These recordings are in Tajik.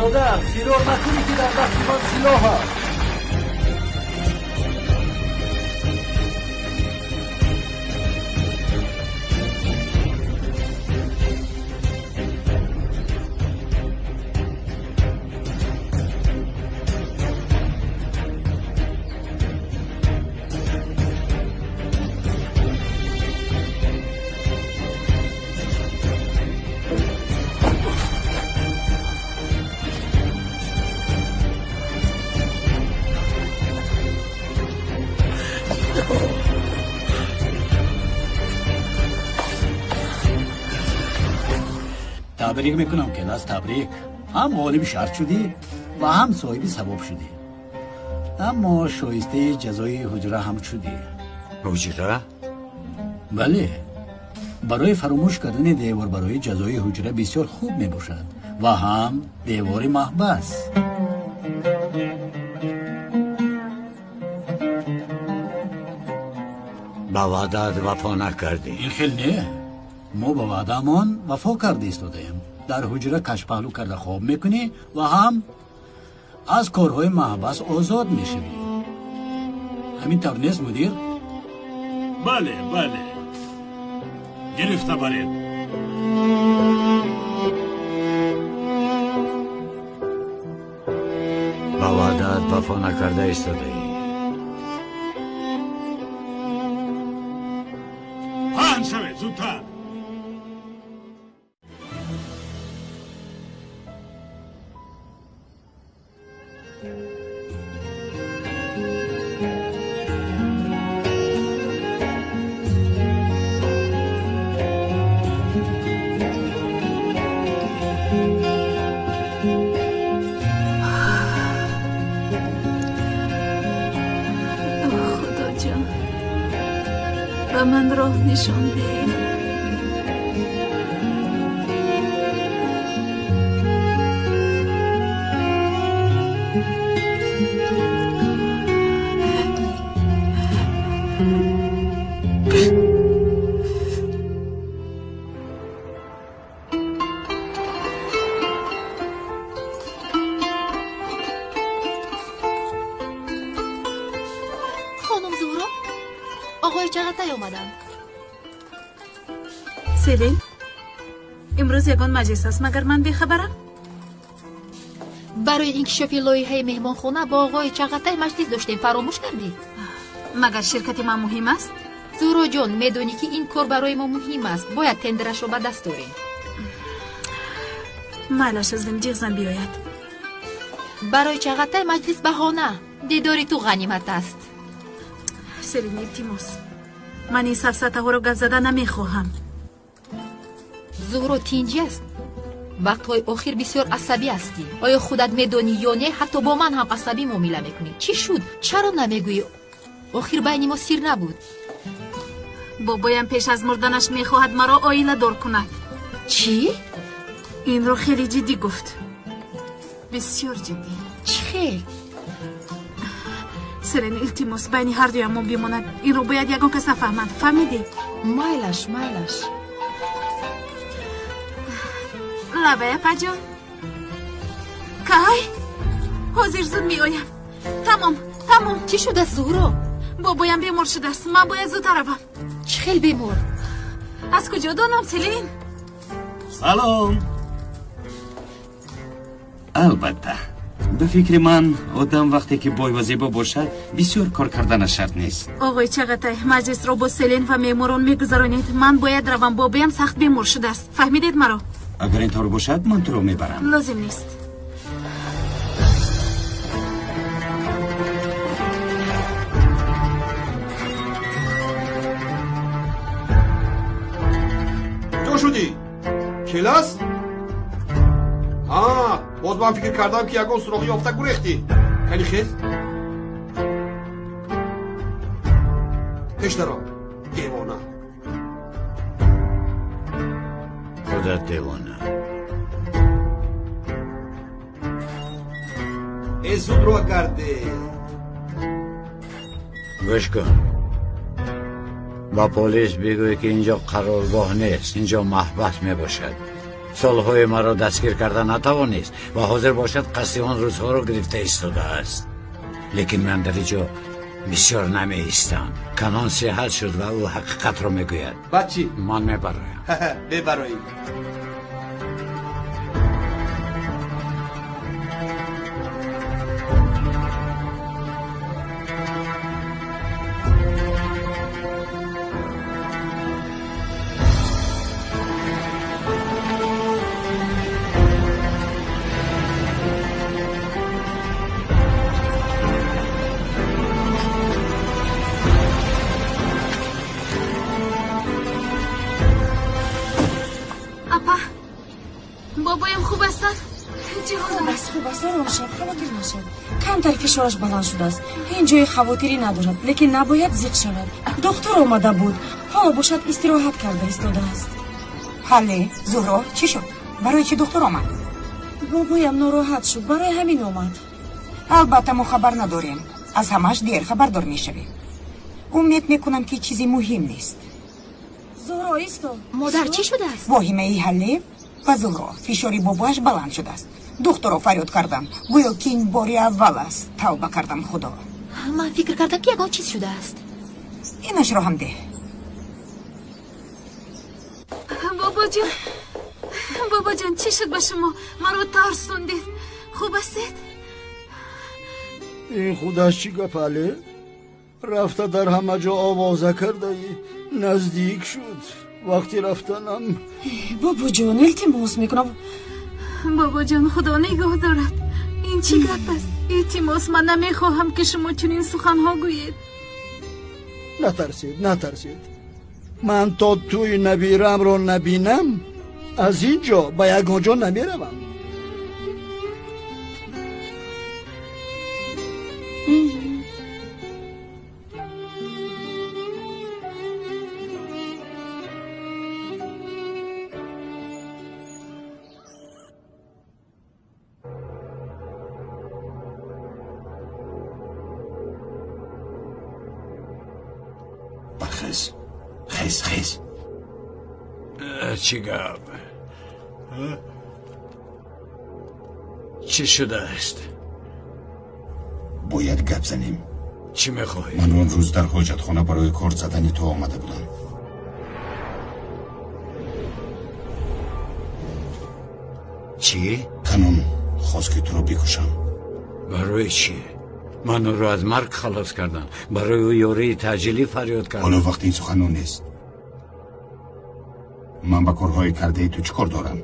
Модар, фирор накунӣ, ки дар дасти ман силоҳ аст. Табрик мекунам, Келас, табрик. Ҳам ғолиби шарт шудӣ ва ҳам соҳиби савоб шудӣ. Аммо шоистаи ҷазои ҳуҷра ҳам шудӣ. Ҳуҷра? Бале. Барои фаромӯш кардани девор барои ҷазои ҳуҷра бисёр хуб мебошад ва ҳам девори маҳбас. Ба ваъдаат вафо накардӣ. Ин хел не. Мо ба ваъдаамон вафо карда истодаем. Дар ҳуҷра кашпаҳлӯ карда хоб мекунӣ ва ҳам аз корҳои маҳбас озод мешавӣ. Ҳамин тавр нест, мудир? Бале, бале. Гирифта баред. Ба ваъдаат вафо накарда истодаӣ. Паҳн шавед, зудтар. Ба ман роҳ нишон деҳ. Хонум Зуҳро, оғои Чағатай омаданд. Селин, имрӯз ягон маҷлис аст, магар ман бехабарам? Барои инкишофи лоиҳаи меҳмонхона бо оғои Чағатай маҷлис доштем, фаромӯш кардӣ? Магар ширкати ман муҳим аст? Зуҳроҷон, медонӣ, ки ин кор барои мо муҳим аст. Бояд тендерашро ба даст орем. Майлаш, азим ҷиғ зан биёяд. Барои Чағатай маҷлис баҳона. Дидори ту ғанимат аст. Селин, илтимос, ман ин сафсатаҳоро гап зада намехоҳам. Зуҳро, тинҷӣ аст? Вақтҳои охир бисёр асабӣ ҳастӣ. Оё худат медонӣ ё не, ҳатто бо ман ҳам асабӣ муомила мекунӣ. Чӣ шуд? Чаро намегӯӣ? Охир байни мо сир набуд. Бобоям пеш аз мурданаш мехоҳад маро оиладор кунад. Чӣ? Инро хеле ҷиддӣ гуфт. Бисёр ҷиддӣ. Чӣ хел? Селин, илтимос, байни ҳардуямон бимонад. Инро бояд ягон кас нафаҳмад. Фаҳмидӣ? Майлаш, майлаш. Лабай, апаҷон. Кай? Ҳозир зуд меоям. Тамом, тамом. Чӣ шудааст, Зуҳро? Бобоям бемор шудааст. Ман бояд зудтар равам. Чӣ хел бемор? Аз куҷо донам, Селин? Салом. Албатта, ба фикри ман, одам вақте ки бой ва зебо бошад, бисёр кор карданаш шарт нест. Оғои Чағатай, маҷлисро бо Селин ва меҳморон мегузаронед. Ман бояд равам. Бобоям сахт бемор шудааст. Фаҳмидед маро? Агар ин тавр бошад, ман туро мебарам. Лозим нест. Куҷо шудӣ? Келас? Ҳа, боз ман фикр кардам, ки ягон суроғи ёфта гурехтӣ. Кани хез? Пеш даро, девона. Худат девона. Э, зуд ро гарде. Гӯш кун. Ба полис бигӯй, ки инҷо қароргоҳ нест, инҷо маҳбас мебошад. Солҳои маро дастгир карда натавонист ва ҳозир бошад қасди он рӯзҳоро гирифта истодааст. Лекин ман дар инҷо бисёр намеистам. Канон сиҳат шуд ва ӯ ҳақиқатро мегӯяд. Баъд чӣ? Ман мебароям. Бебароӣ. Камтар фишораш баланд шудааст. Ҳеҷ ҷои хавотирӣ надорад, лекин набояд зиқ шавад. Духтур омада буд, ҳоло бошад истироҳат карда истодааст. Ҳалле, Зуҳро, чӣ шуд? Барои чӣ духтур омад? Бобоям нороҳат шуд, барои ҳамин омад. Албатта мо хабар надорем. Аз ҳамаш дер хабардор мешавем. Умед мекунам, ки чизи муҳим нест. Зуҳро, исто. Модар, чӣ шудааст? Воҳимаи Ҳалле ва Зуҳро, фишори бобоаш баланд шудааст. Духтурро фарёд кардам, гӯё ки ин бори аввал аст. Тавба кардам, Худо. Ман фикр кардам, ки ягон чиз шудааст. Инашро ҳам деҳ. Бобоҷон, бобоҷон, чӣ шуд ба шумо? Маро тарсондед. Хуб ҳастед? Ин худаш чӣ гап, Али? Рафта дар ҳама ҷо овоза кардаӣ. Наздик шуд вақти рафтанам. Бобоҷон, илтимос мекунам. Бобоҷон, Худо нигоҳ дорад. Ин чӣ гап аст? Илтимос, ман намехоҳам, ки шумо чунин суханҳо гӯед. Натарсед, натарсед. Ман то тӯи набирамро набинам, аз ин ҷо ба ягон ҷо намеравам. Бархез, хез, хез. Чӣ гап? Чӣ шудааст? Бояд гап занем. Чӣ мехоҳӣ? Ман он рӯз дар ҳоҷатхона барои кор задани ту омада будам. Чӣ? Канон хост, ки туро бикушам. Барои чӣ? Ман ӯро аз марг халос кардам. Барои ӯ ёрии таъҷилӣ фарёд кардам. Ҳоло вақти ин суханон нест. Ман ба корҳои кардаи ту чӣ кор дорам?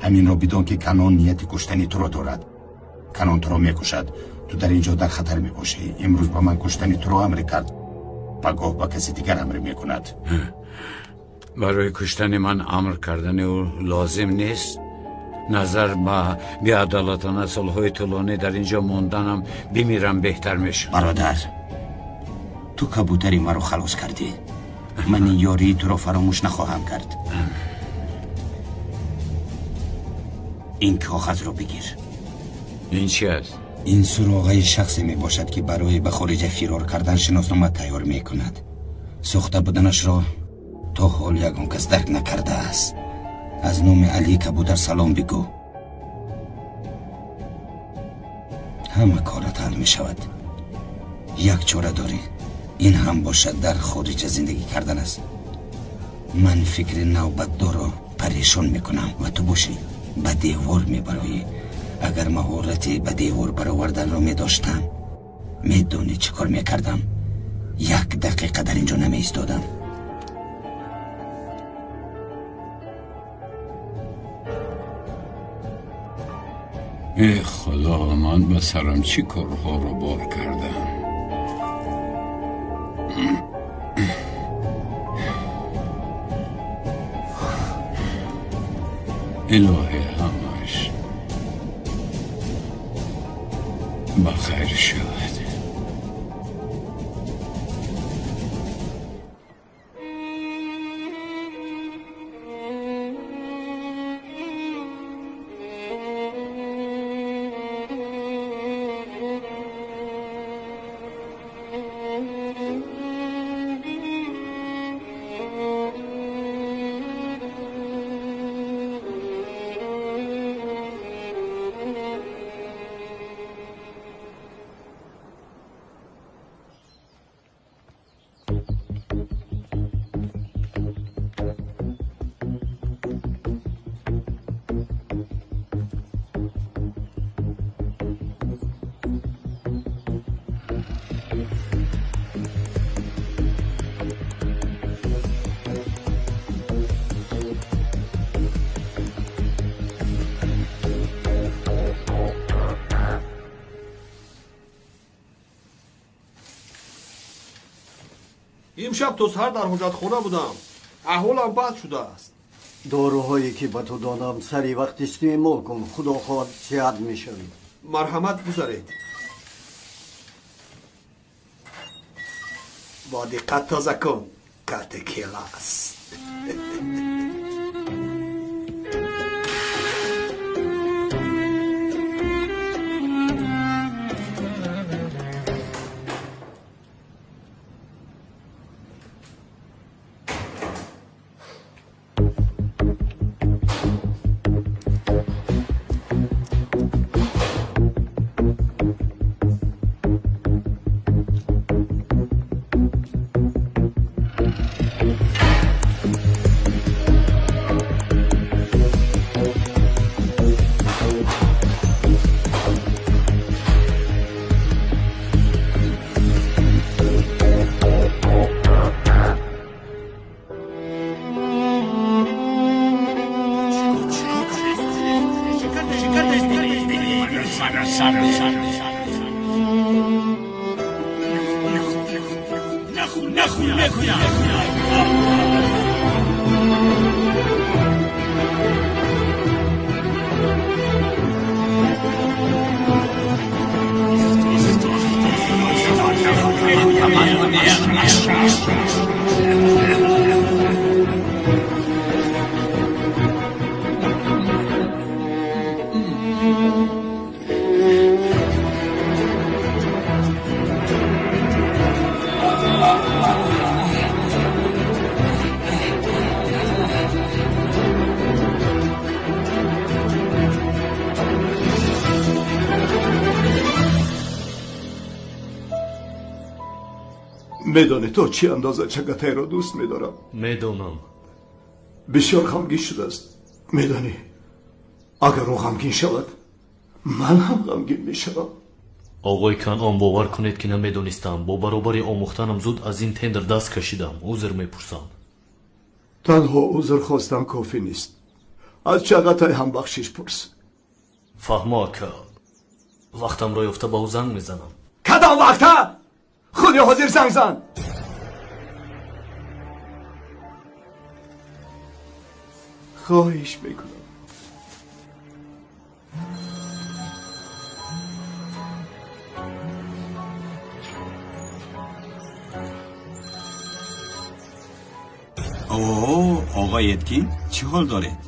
Ҳаминро бидон, ки Канон нияти куштани туро дорад. Канон туро мекушад. Ту дар ин ҷо дар хатар мебошӣ. Имрӯз ба ман куштани туро амр кард, пагоҳ ба каси дигар амр мекунад. Барои куштани ман амр кардани ӯ лозим нест. Назар ба беадолатона солҳои тӯлонӣ дар ин ҷо монданам, бимирам беҳтар мешуд. Бародар, ту кабутари маро халос кардӣ. Ман ин ёрии туро фаромӯш нахоҳам кард. Ин коғазро бигир. Ин чӣ аст? Ин суроғаи шахсе мебошад, ки барои ба хориҷа фирор кардан шиноснома тайёр мекунад. Сохта буданашро то ҳол ягон кас дарк накардааст. Аз номи Али Кабутар салом бигӯ. Ҳама корат ҳал мешавад. Як чора дорӣ, ин ҳам бошад дар хориҷа зиндагӣ кардан аст. Ман фикри навбатдорро парешон мекунам ва ту бошӣ ба девор мебароӣ. Агар маҳорати ба девор бароварданро медоштам, медонӣ чӣ кор мекардам? Як дақиқа дар ин ҷо намеистодам. Эй Худо, ман ба сарам чӣ корҳоро бор кардам? Илоҳӣ, ҳамаш ба хайр шавад. Имшаб то саҳар дар ҳоҷатхона будам. Аҳволам бад шудааст. Доруҳое ки ба ту додам сари вақт истеъмол кун, худо хоҳад сиҳат мешавӣ. Марҳамат, гузаред. Бо диққат тоза кун, карти келас. Медонӣ то чӣ андоза Чагатайро дӯст медорам? Медонам. Бисёр ғамгин шудааст. Медонӣ, агар ӯ ғамгин шавад, ман ҳам ғамгин мешавам. Оғои Канъон, бовар кунед ки намедонистам. Бо баробари омӯхтанам зуд аз ин тендер даст кашидам. Узр мепурсам. Танҳо узр хостан кофӣ нест. Аз Чагатай ҳам бахшиш пурс. Фаҳмо, ака. Вақтамро ёфта ба ӯ занг мезанам. Кадом вақта? Худи ҳозир занг зан. Хоҳиш мекунам. О, оғои Эткин, чӣ ҳол доред?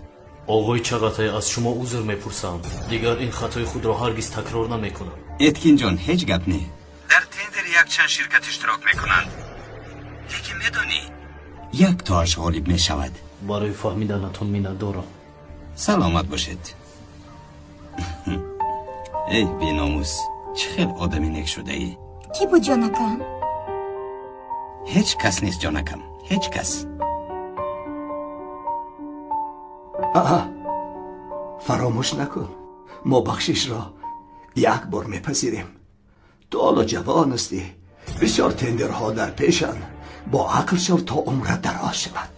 Оғои Чағатай, аз шумо узр мепурсам. Дигар ин хатои худро ҳаргиз такрор намекунам. Эткинҷон, ҳеҷ гап не. Дар тендер якчанд ширкат иштирок мекунанд. Лекин медонӣ, як тоаш ғолиб мешавад. Барои фаҳмиданатон миннатдорам. Саломат бошед. Эй беномус, чӣ хел одами нек шудаӣ? Кӣ буд, ҷонакам? Ҳеҷ кас нест, ҷонакам, ҳеҷ кас. Аҳа, фаромӯш накун, мо бахшишро як бор мепазирем. Ту ҳоло ҷавон ҳастӣ, бисёр тендерҳо дар пешанд. Бо ақл шав то умрат дароз шавад.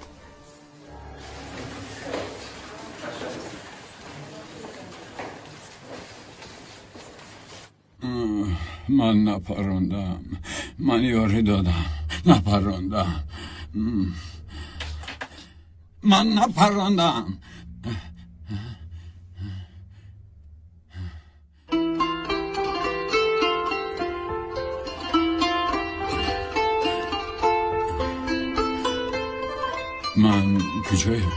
Ман напарондам, ман ёрӣ додам, напарондам, ман напарондам. Ман куҷоям?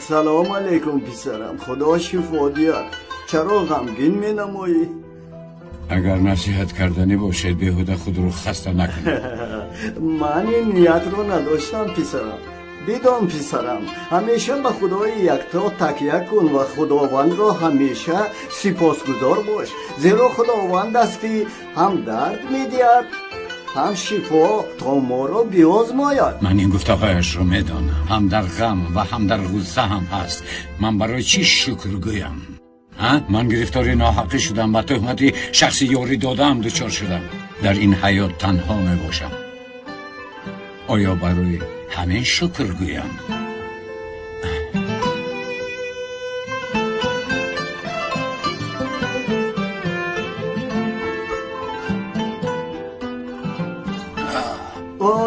Салом алейкум, писарам. Худо шифо диҳад. Чаро ғамгин менамоӣ? Агар насиҳат карданӣ бошед, беҳуда худро хаста накунед. Ман ин ниятро надоштам, писарам. Бидон, писарам, ҳамеша ба худои якто такя кун ва худовандро ҳамеша сипосгузор бош, зеро худованд аст ки ҳам дард медиҳад, ҳам шифо, то моро биозмояд. Ман ин гуфтаҳояшро медонам. Ҳам дар ғам ва ҳам дар ғусса ҳам ҳаст. Ман барои чӣ шукр гӯям? Ман гирифтори ноҳақӣ шудам, ба туҳмати шахси ёрӣ додаам дучор шудам. Дар ин ҳаёт танҳо мебошам. Оё барои ҳамин шукр гӯям?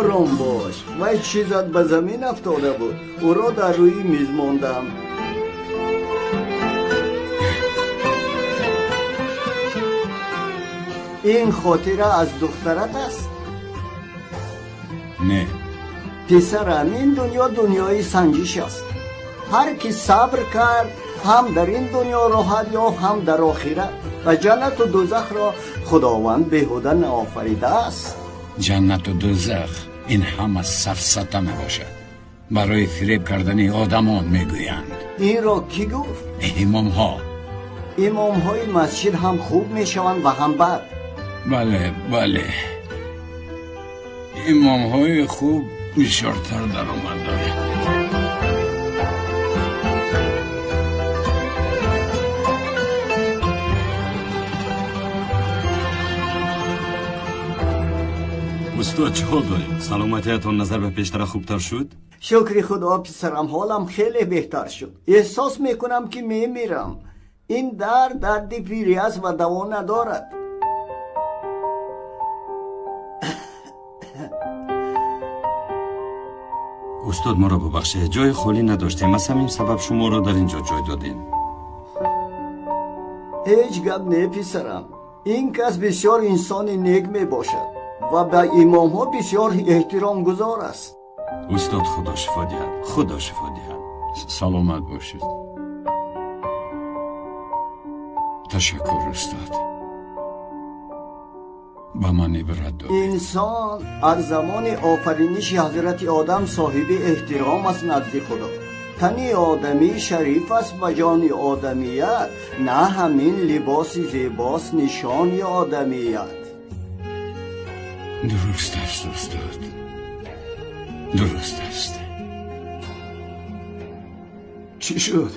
Ором бош. Вай чизат ба замин афтода буд. Ӯро дар рӯи миз мондам. Ин хотира аз духтарат аст? Не. Писарам, ин дунё дунёи санҷиш аст. Ҳар ки сабр кард, ҳам дар ин дунё роҳат ёфт, ҳам дар охират. Ва ҷаннату дӯзахро Худованд беҳуда наофаридааст. Ҷаннату дӯзах ин ҳама сафсата мебошад. Барои фиреб кардани одамон мегӯянд. Инро кӣ гуфт? Имомҳо. Имомҳои масҷид ҳам хуб мешаванд ва ҳам бад. Бале, бале. Имомҳои хуб бисёртар даромад доранд. Устод, чӣ ҳол доред? Саломатиятон назар ба пештара хубтар шуд? Шукри Худо, писарам, ҳолам хеле беҳтар шуд. Эҳсос мекунам, ки мемирам. Ин дард дарди пирӣ аст ва даво надорад. Устод, моро бубахшед, ҷои холӣ надоштем, аз ҳамин сабаб шуморо дар ин ҷо ҷой додем. Ҳеҷ гап не, писарам. Ин кас бисёр инсони нек мебошад ва ба имомҳо бисёр эҳтиромгузор аст. Устод, Худо шифо диҳад, Худо шифо диҳад. Саломат бошед. Ташаккур, устод. Ба ман ибрат додед. Инсон аз замони офариниши ҳазрати Одам соҳиби эҳтиром аст назди Худо. Тани одамӣ шариф аст ба ҷони одамият, на ҳамин либоси зебост нишони одамият. Дуруст аст, устод. Дуруст аст. Чӣ шуд?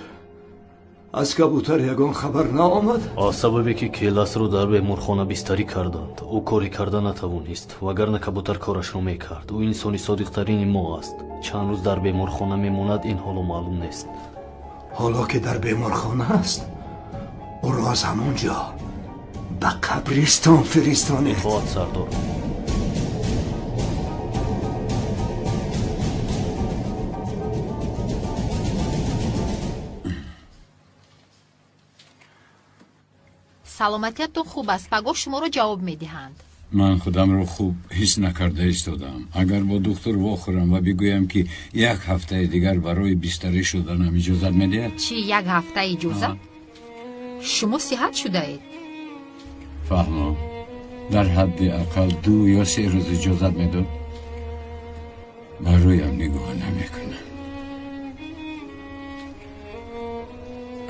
Аз кабутар ягон хабар наомад? Аз сабабе ки Келасро дар беморхона бистарӣ карданд, ӯ коре карда натавонист, вагарна кабутар корашро мекард. Ӯ инсони содиқтарини мо аст. Чанд рӯз дар беморхона мемонад, ин ҳоло маълум нест. Ҳоло ки дар беморхона аст, ӯро аз ҳамон ҷо ба қабристон фиристонед. Итоат, сардор. Саломатиятон хуб аст. Пагоҳ шуморо ҷавоб медиҳанд. Ман худамро хуб ҳис накарда истодам. Агар бо духтур вохӯрам ва бигӯям, ки як ҳафтаи дигар барои бистарӣ шуданам иҷозат медиҳад? Чӣ, як ҳафта иҷозат? Шумо сиҳат шудаед. Фаҳмо, дар ҳадди ақал 2 ё 3 рӯз иҷозат медод? Ба рӯям нигоҳ намекунам.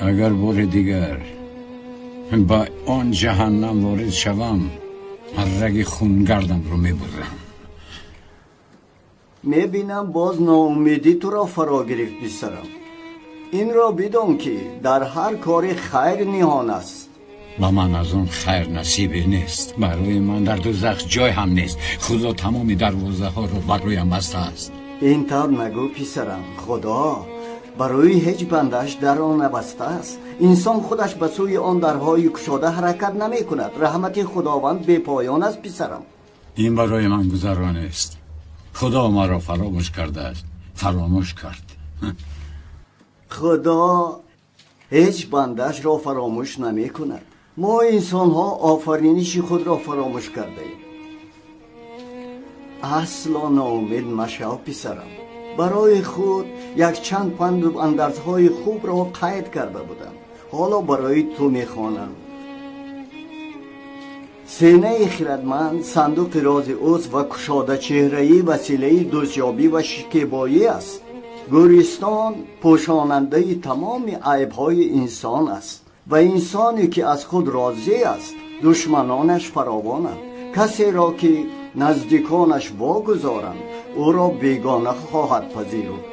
Агар бори дигар ба он ҷаҳаннам ворид шавам, раги хунгардамро мебурам. Мебинам, боз ноумедӣ туро фаро гирифт, писарам. Инро бидон, ки дар ҳар кори хайр ниҳон аст. Ба ман аз он хайр насибе нест. Барои ман дар дӯзах ҷой ҳам нест. Худо тамоми дарвозаҳоро бар рӯям бастааст. Ин тавр нагӯ, писарам. Худо барои ҳеҷ бандааш дарро набастааст. Инсон худаш ба сӯи он дарҳои кушода ҳаракат намекунад. Раҳмати Худованд бепоён аст, писарам. Ин барои ман гузаро нест. Худо маро фаромӯш кардааст. Фаромӯш кард. Худо ҳеҷ бандаашро фаромӯш намекунад. Мо инсонҳо офариниши худро фаромӯш кардаем. Асло ноумед машав, писарам. Барои худ якчанд панду андарзҳои хубро қайд карда будам. Ҳоло барои ту мехонам. Сенаи хирадманд сандуқи рози ӯст ва кушодачеҳраӣ василаи дӯстёбӣ ва шикебоӣ аст. Гӯристон пӯшонандаи тамоми айбҳои инсон аст ва инсоне ки аз худ розӣ аст, душманонаш фаровонанд. Касеро ки наздиконаш вогузоранд, ӯро бегона хоҳад пазируфт.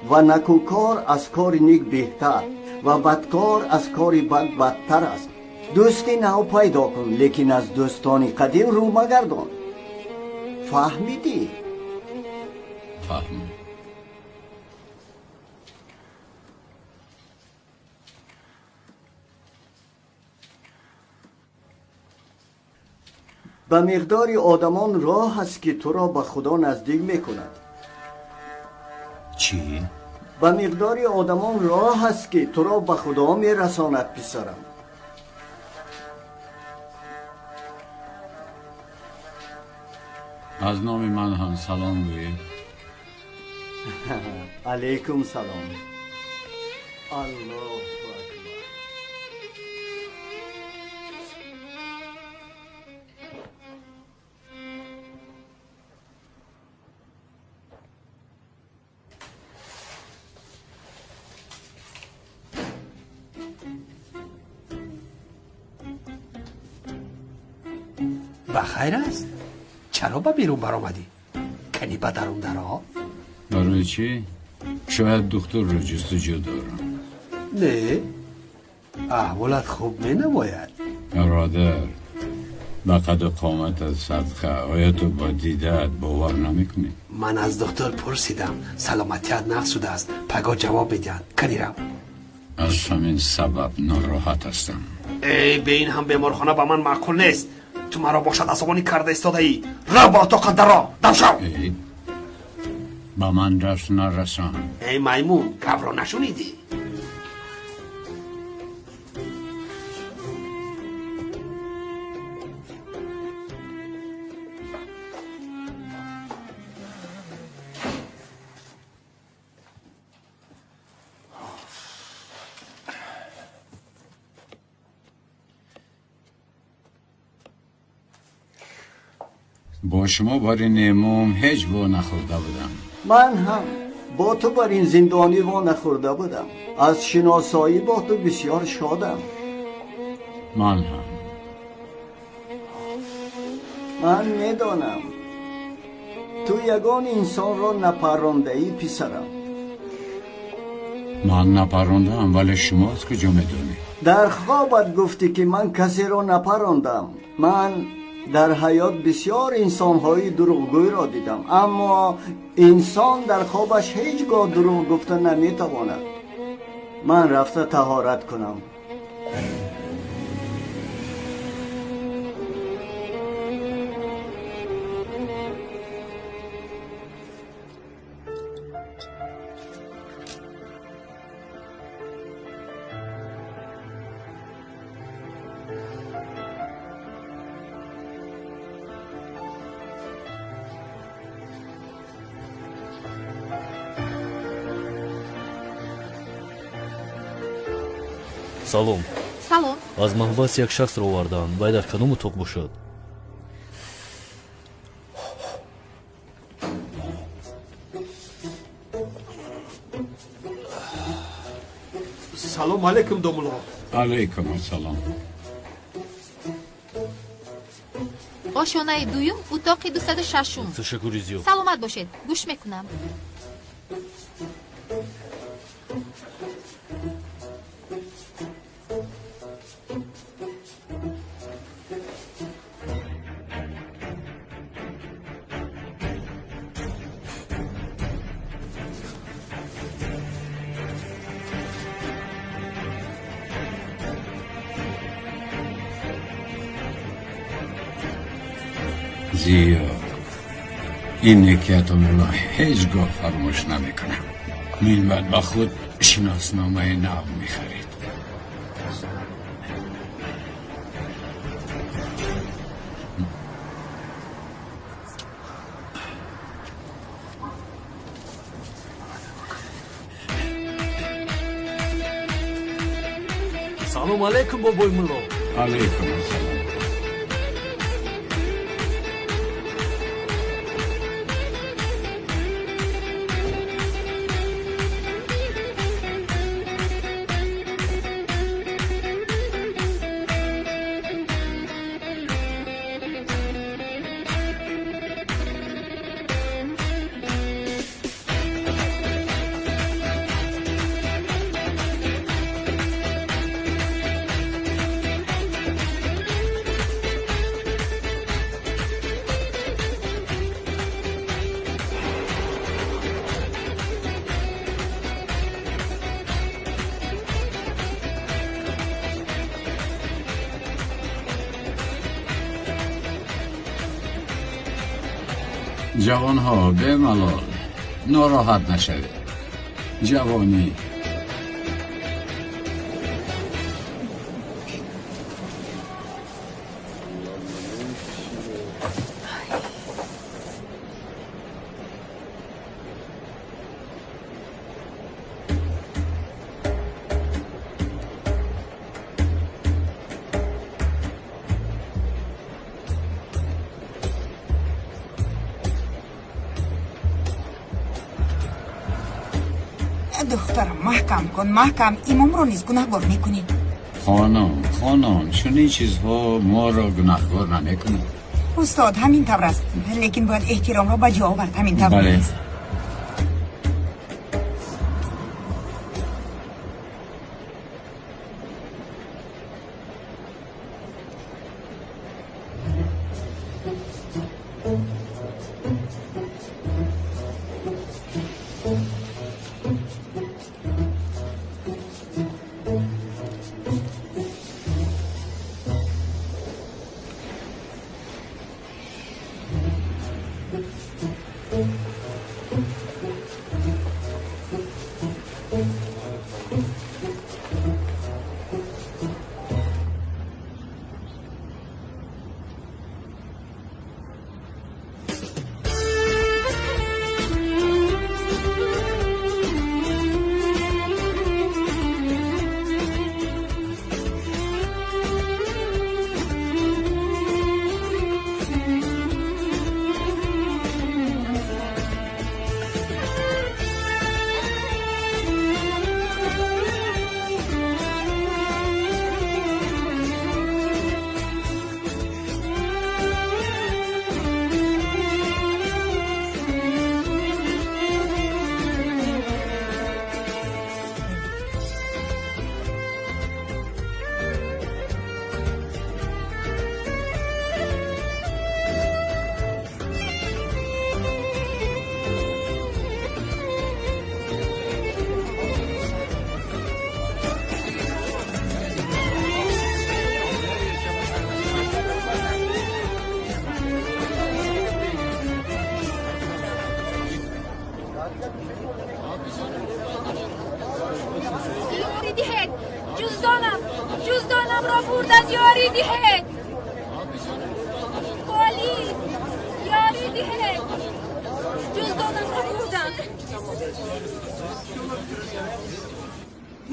Ва накӯкор аз кори ник беҳтар ва бадкор аз кори бад бадтар аст. Дӯсти нав пайдо кун, лекин аз дӯстони қадим рӯ магардон. Фаҳмидӣ? Фаҳмидам. Ба миқдори одамон роҳ аст, ки туро ба Худо наздик мекунад. Чӣ? Ба миқдори одамон роҳ аст, ки туро ба Худо мерасонад, писарам. Аз номи ман ҳам салом гӯед. Алайкум салом. Аллоҳу акбар. Ба хайр аст? Чаро ба берун баромадӣ? Кани ба дарун даро? Барои чӣ? Шояд духтурро ҷустуҷӯ дорам. Не, аҳволат хуб менамояд. Бародар, ба қаду қоматат садқа, оё ту ба дидаат бовар намекунӣ? Ман аз духтур пурсидам, саломатият нақс шудааст. Пагоҳ ҷавоб медиҳанд. Кани рав. Аз ҳамин сабаб нороҳат ҳастам. Эй, бе ин ҳам беморхона ба ман маъқул нест. Ту маро бошад асабонӣ карда истодаӣ. Рав ба отоқат даро, дам шав. Эй, ба ман даст нарасон. Эй маймун, гапро нашунидӣ? Бо шумо бари немум ҳеҷ во нахӯрда будам. Ман ҳам бо ту бар ин зиндонӣ во нахӯрда будам. Аз шиносоӣ бо ту бисёр шодам. Ман ҳам. Ман медонам, ту ягон инсонро напарондаӣ, писарам. Ман напарондаам, вале шумо аз куҷо медонед? Дар хобат гуфтӣ, ки ман касеро напарондам. Ман дар ҳаёт бисёр инсонҳои дурӯғгӯйро дидам, аммо инсон дар хобаш ҳеҷ гоҳ дурӯғ гуфта наметавонад. Ман рафта таҳорат кунам. Салом. Салом. Аз маҳбас як шахсро овардаанд. Вай дар кадом утоқ бошад? Салом алейкум, домулло. Алейкум ассалом. Ошёнаи дуюм, утоқи 206-ум. Ташаккури зиёд. Саломат бошед, гӯш мекунам. Зиё, ин некиятонро ҳеҷ гоҳ фаромӯш намекунам. Минбаъд ба худ шиносномаи нав мехаред. Салом алейкум, бобои мулло. Алейкум ассалом. Ҷавонҳо, бемалол, нороҳат нашавед. Ҷавонӣ. Духтарам, маҳкам кун, маҳкам. Имомро низ гунаҳгор мекунӣ. Хонум, хонум, чунин чизҳо моро гунаҳгор намекунад. Устод, ҳамин тавр аст, лекин бояд эҳтиромро ба ҷо овард. Ҳамин тавр нест.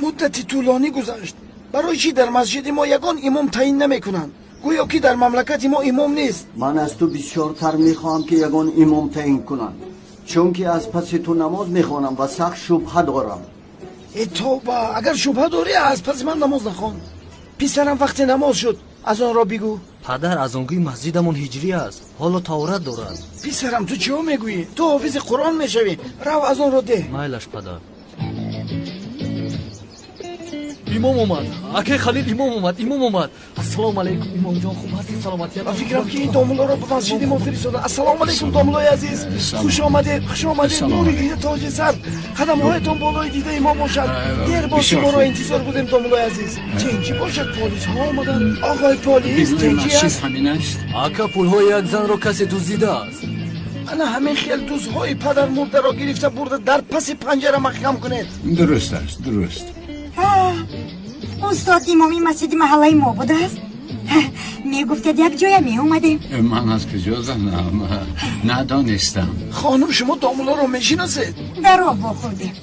Муддати тӯлонӣ гузашт. Барои чӣ дар масҷиди мо ягон имом таъин намекунанд? Гӯё ки дар мамлакати мо имом нест. Ман аз ту бисёртар мехоҳам, ки ягон имом таъин кунанд, чунки аз паси ту намоз мехонам ва сахт шубҳа дорам. Э тавба, агар шубҳа дорӣ, аз паси ман намоз нахон. Писарам, вақте намоз шуд, аз онро бигӯ. Падар, аз он гӯи масҷидамон ҳиҷрӣ аст, ҳоло таҳорат дорад. Писарам, ту чиҳо мегӯӣ? Ту ҳофизи Қуръон мешавӣ. Рав, аз онро деҳ. Майлаш, падар. Имом омад, акай Халил, имом омад, имом омад. Ассалому алайкум, имомҷон, хуб ҳастед? Саломатият? Ба фикрам, ки ин домуллоро ба масҷиди мо фиристода. Ассалому алайкум, домуллои азиз, хуш омадед, хуш омадед. Нури дида, тоҷи сар, қадамҳоятон болои дидаи мо бошад. Дер боз шуморо интизор будем, домуллои азиз. Тинҷӣ бошад, полисҳо омаданд. Оғои полис, тинҷӣ аст? Ака, пулҳои як занро касе дуздидааст. Ана ҳамин хел дузҳои падармурдаро гирифта бурда дар паси панҷара маҳкам кунед. Дуруст аст, дуруст. Устод, имоми масҷиди маҳаллаи мо будааст. Мегуфтед, як ҷоя меомадем. Ман аз куҷо занам, надонистам. Хонум, шумо домуллоро мешиносед? Дар роҳ вохӯрдем.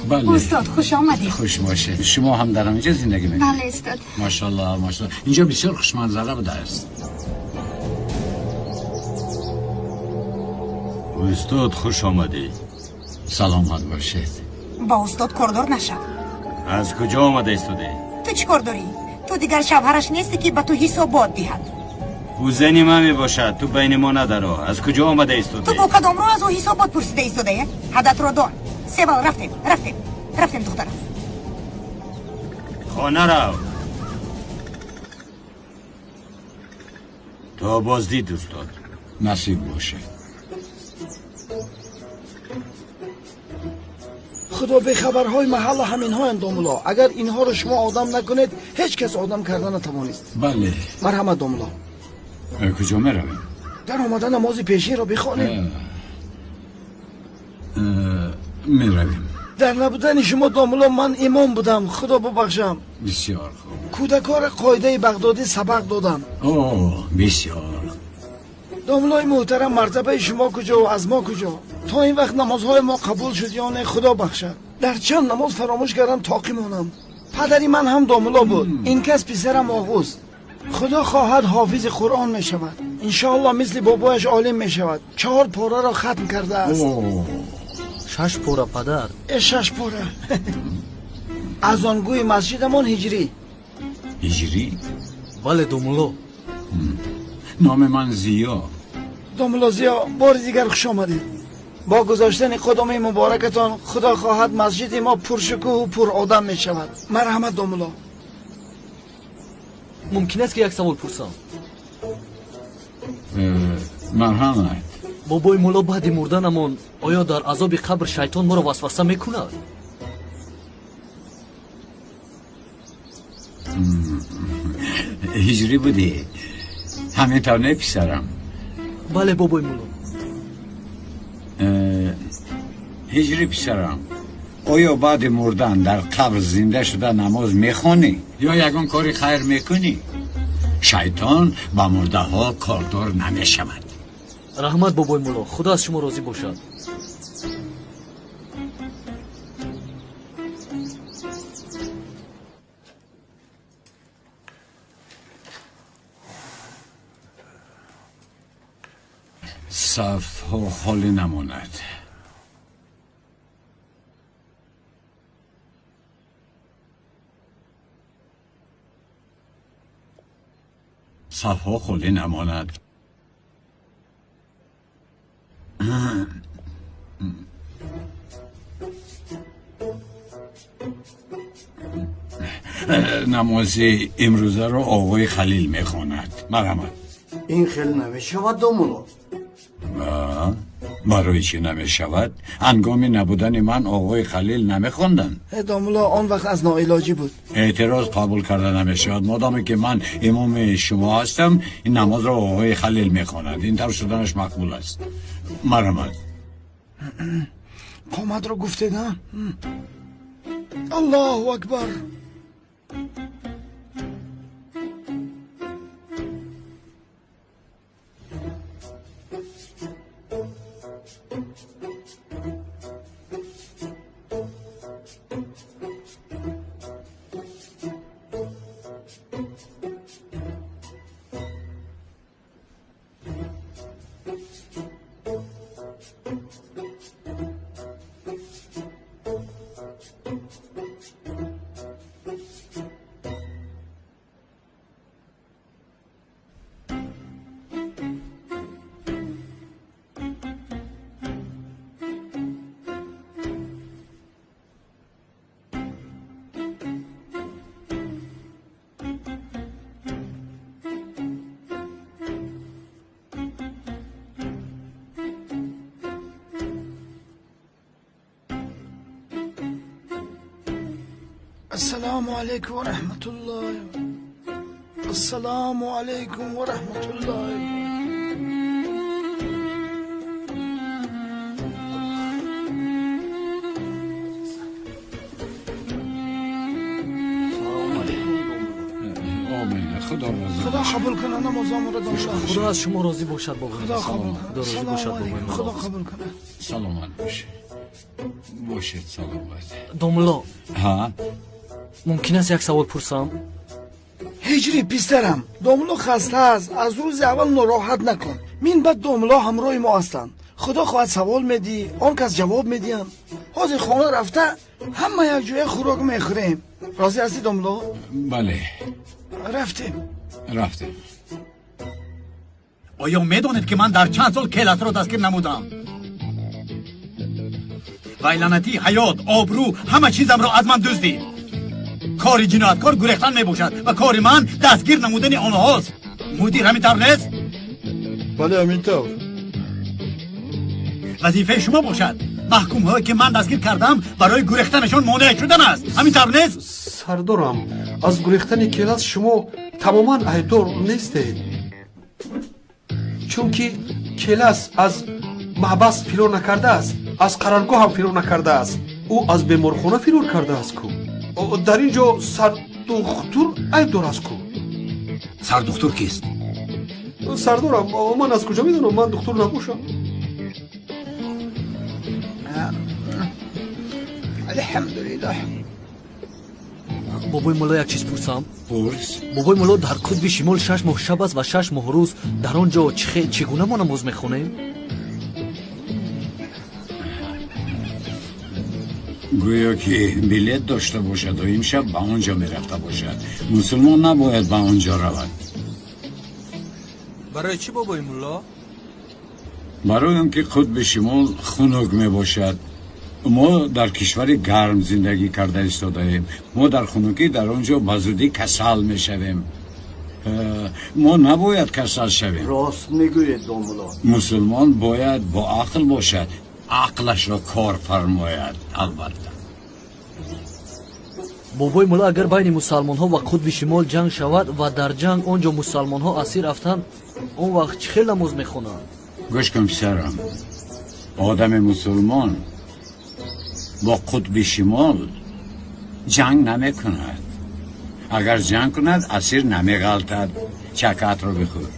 Бале. Устод, хуш омадед. Хуш бошед. Шумо ҳам дар ҳаминҷо зиндагӣ мекунед? Бале, устод. Машаллоҳ, машаллоҳ, инҷо бисёр хушманзара будааст. Устод, хуш омадед. Саломат бошед. Ба устод кордор нашав. Аз куҷо омада истодӣ? Ту чӣ кор дорӣ? Ту дигар шавҳараш нестӣ, ки ба ту ҳисобот диҳад. Ӯ зани ман мебошад, ту байни мо надаро. Аз куҷо омада истодӣ? Ту бо кадом роҳ аз ӯ ҳисобот пурсида истодаӣ? Ҳадатро дон. Севал, рафтем, рафтем, рафтем, духтарам. Хона рав. То боздид, устод. Насиб бошад. Худо, бехабарҳои маҳалла ҳаминҳоянд, домулло. Агар инҳоро шумо одам накунед, ҳеҷ кас одам карда натавонист. Бале. Марҳамат, домулло. Куҷо меравем? Дар омада намози пешинро бихонем. Меравем. Дар набудани шумо домулло ман имом будам, худо бубахшам. Бисёр хуб. Кӯдакҳоро қоидаи Бағдодӣ сабақ додам. О, бисёр. Домуллои муҳтарам, мартабаи шумо куҷо ва аз мо куҷо? То ин вақт намозҳои мо қабул шуд ё не, худо бахшад. Дар чанд намоз фаромӯш кардам, тоқӣ монам. Падари ман ҳам домулло буд. Ин кас писарам Оғуз. Худо хоҳад ҳофизи Қуръон мешавад. Иншоаллоҳ мисли бобояш олим мешавад. 4 пораро хатм кардааст. 6 пора падар. 6 пора. Аз он гӯи масҷидамон ҳиҷрӣ. Ҳиҷрӣ? Бале домулло. Номи ман Зиё. Домулло Зиё, бори дигар хуш омадед. Бо гузоштани қадами муборакатон худо хоҳад масҷиди мо пуршукӯҳу пуродам мешавад. Марҳамат домулло. Мумкин аст ки як савол пурсам? Марҳамат. Бобои мулло, баъди мурданамон оё дар азоби қабр шайтон моро васваса мекунад? Ҳиҷрӣ будӣ? Ҳамин тавр не писарам? Бале бобои мулло. Ҳиҷрӣ писарам, оё баъди мурдан дар қабр зинда шуда намоз мехонӣ ё ягон кори хайр мекунӣ? Шайтон ба мурдаҳо кордор намешавад. Раҳмат бобои мулло, худо аз шумо розӣ бошад. Сафҳо холӣ намонад. Сафҳо холӣ намонад. Намози имрӯзаро оғои Халил мехонад. Марҳамат. Ин хел намешавад домулло. Барои чӣ намешавад? Ҳангоми набудани ман оғои Халил намехонданд. Домулло, он вақт аз ноилоҷӣ буд. Эътироз қабул карда намешавад. Модоме ки ман имоми шумо ҳастам, ин намозро оғои Халил мехонад. Ин тавр шуданаш мақбул аст. Марҳамат. Қоматро гуфтед, ҳа? Аллоҳу акбар. Ассалому алайкум ва раҳматуллоҳи. Ассалому алайкум ва раҳматуллоҳи. Худо қабул кунад намозамонро домулло. Худо аз шумо розӣ бошад бобои. Худо қабул кунад. Худо розӣ бошад бобои. Худо қабул кунад. Саломат бошед. Бошед саломат. Домулло. Ҳа? Мумкин аст як савол пурсам? Ҳиҷрӣ писарам, домулло хаста аст, аз рӯзи аввал нороҳат накун. Мин баъд домулло ҳамроҳи мо ҳастанд. Худо хоҳад савол медиҳӣ, он кас ҷавоб медиҳанд. Ҳозир хона рафта ҳама якҷоя хӯрок мехӯрем. Розӣ ҳастӣ домулло? Бале. Рафтем. Рафтем. Оё медонед ки ман дар чанд сол келасро дастгир намудам? Вай лаънатӣ ҳаёт, обрӯ, ҳама чизамро аз ман дуздид. Кори ҷинояткор гурехтан мебошад ва кори ман дастгир намудани онҳост. Мудир, ҳамин тавр нест? Бале, ҳамин тавр. Вазифаи шумо бошад маҳкумҳое ки ман дастгир кардам барои гурехтанашон монеъ шудан аст. Ҳамин тавр нест? Сардорам, аз гурехтани келас шумо тамоман айбдор нестед, чунки келас аз маҳбас фирор накардааст. Аз қароргоҳ ҳам фирор накардааст. Ӯ аз беморхона фирор кардааст ку. Дар ин ҷо сардухтур айбдор аст ку. Сардухтур кист? Сардорам, ман аз куҷо медонам? Ман духтур набошам. Алҳамдулиллаҳ. Бобои мулло, як чиз пурсам? Пурс. Бобои мулло, дар қутби шимол 6 моҳ шаб аст ва 6 моҳ рӯз. Дар он ҷо чӣ гуна мо намоз мехонем? Гӯё ки билет дошта бошад ва имшаб ба он ҷо мерафта бошад. Мусулмон набояд ба он ҷо равад. Барои чӣ, бобои мулло? Барои он ки қутби шимол хунук мебошад. Мо дар кишвари гарм зиндагӣ карда истодаем. Мо дар хунукӣ дар он ҷо ба зудӣ касал мешавем. Мо набояд касал шавем. Рост мегӯед, домулло. Мусулмон бояд бо ақл бошад, ақлашро кор фармояд. Албатта. Бобои мулло, агар байни мусалмонҳо ва қутби шимол ҷанг шавад ва дар ҷанг он ҷо мусалмонҳо асир афтанд, он вақт чӣ хел намоз мехонанд? Гӯш кун, писарам, одами мусулмон бо қутби шимол ҷанг намекунад. Агар ҷанг кунад, асир намеғалтад. Чакатро бихӯр.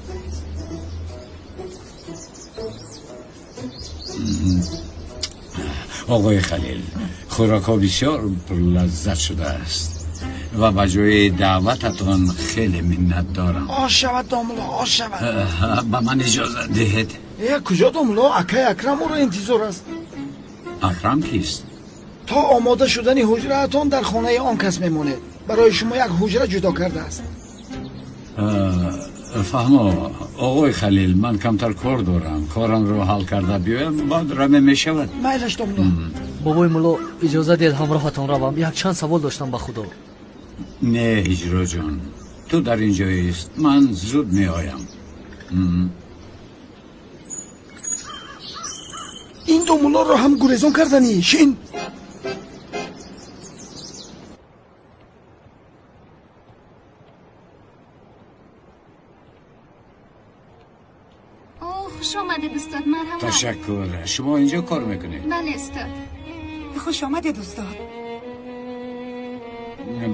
Оғои Халил, хӯрокҳо бисёр пурлаззат шудааст ва ба ҷои даъвататон хеле миннат дорам. Ош шавад, домулло, ош шавад. Ба ман иҷозат диҳед. Куҷо, домулло? Акай Акрам ӯро интизор аст. Акрам кист? То омода шудани ҳуҷраатон дар хонаи он кас мемонед. Барои шумо як ҳуҷра ҷудо кардааст. Фаҳмо, оғои Халил, ман камтар кор дорам. Корамро ҳал карда биёям, баъд раме мешавад. Майлаш, домулло. Бобои мулло, иҷоза диҳед ҳамроҳатон равам. Якчанд савол доштам ба Худо. Не, ҳиҷроҷон, ту дар ин ҷоист, ман зуд меоям. Ин домуллоро ҳам гурезон карданӣ шин. Хуш омадед, устод, марҳамат. Ташаккур. Шумо инҷо кор мекунед? Бале, устод. Хуш омадед, устод.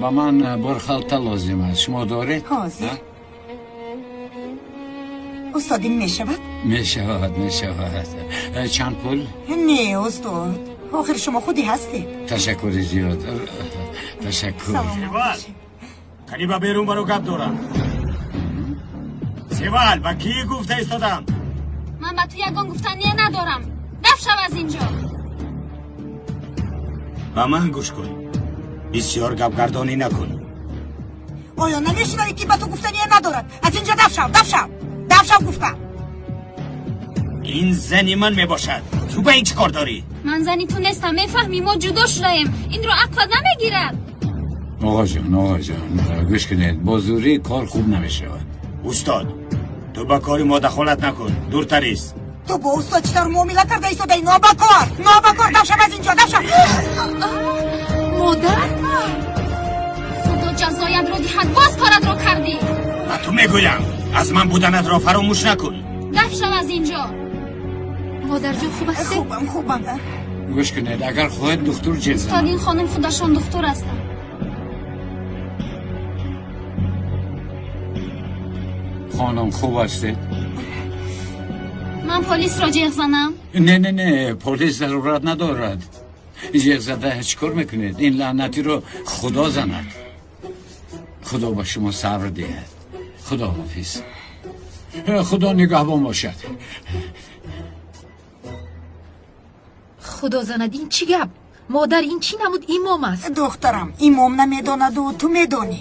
Ба ман борхалта лозим аст. Шумо доред? Ҳозир. Устод, ин мешавад? Мешавад, мешавад. Чанд пул? Не, устод, охир шумо худи ҳастед. Ташаккури зиёд. Ташаккур. Севал, кани ба берун баро, гап дорам. Севал, ба кӣ гуфта истодам? Ман ба ту ягон гуфтание надорам. Даф шав аз инҷо. Ба ман гӯш кун. Бисёр гапгардонӣ накун. Оё намешунавӣ, ки ба ту гуфтание надорад? Аз инҷо даф шав, даф шав, даф шав гуфтам. Ин зани ман мебошад. Ту ба ин чӣ кор дорӣ? Ман зани ту нестам, мефаҳмӣ? Мо ҷудо шудаем. Инро ақлат намегирад. Оғоҷон, оғоҷон, гӯш кунед, бо зӯрӣ кор хуб намешавад. Устод, ту ба кори мо дахолат накун, дуртар ист. Ту бо устод чӣ тавр муомила карда истодаӣ? Нобакор, нобакор, даф шав аз инҷо, даф шав. Модар, худо ҷазоятро диҳад, боз коратро кардӣ. Ба ту мегӯям, аз ман буданатро фаромӯш накун. Даф шав аз инҷо. Модарҷон, хуб ҳастед? Хубам, хубам. Гӯш кунед, агар хоҳед духтур ҷеғ занам. Устод, ин хонум худашон духтур ҳастанд. Хонум, хуб ҳастед? Ман полисро ҷеғ занам? Не, не, не, полис зарурат надорад. Ҷеғ зада чӣ кор мекунед? Ин лаънатиро худо занад. Худо ба шумо сабр диҳад. Худо ҳофиз. Худо нигаҳбон бошад. Худо занад, ин чӣ гап? Модар, ин чӣ намуд имом аст? Духтарам, имом намедонаду ту медонӣ.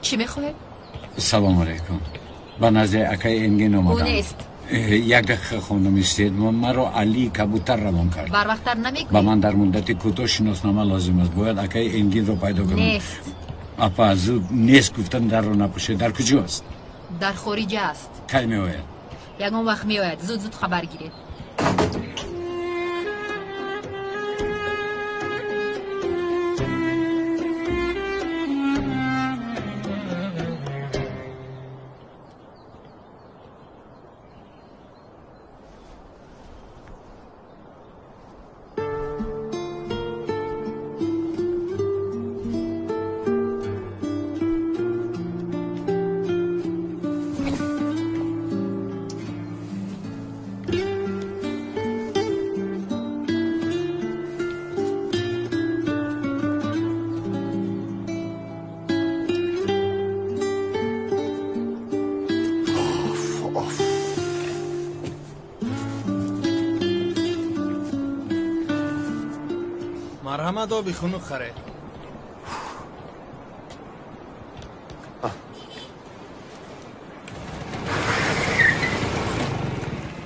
Чӣ мехоҳед? Салом алейкум. Ба назди акаи Энгин омадам. Ӯ нест. Як дақиқа, хонум, истед. Маро Али Кабутар равон кард. Барвақттар намегӯӣ? Ба ман дар муддати кӯтоҳ шиноснома лозим аст. Бояд акаи Энгинро пайдо кунам. Нест. Апа, зуд нест гуфтан дарро напӯшед. Дар куҷост? Дар хориҷа аст. Кай меояд? Ягон вақт меояд. Зуд зуд хабар гиред. марҳамат, оби хунук харед.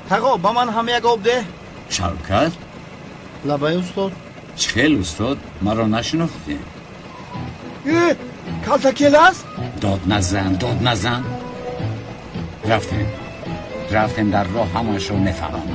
Тағо, ба ман ҳам як об деҳ. Шавкат? Лабай, устод. Чӣ хел, устод, маро нашинохтӣ? Э, калтакел аст? Дод назан, дод назан. Рафтем, рафтем, дар роҳ ҳамаашро мефаҳмам.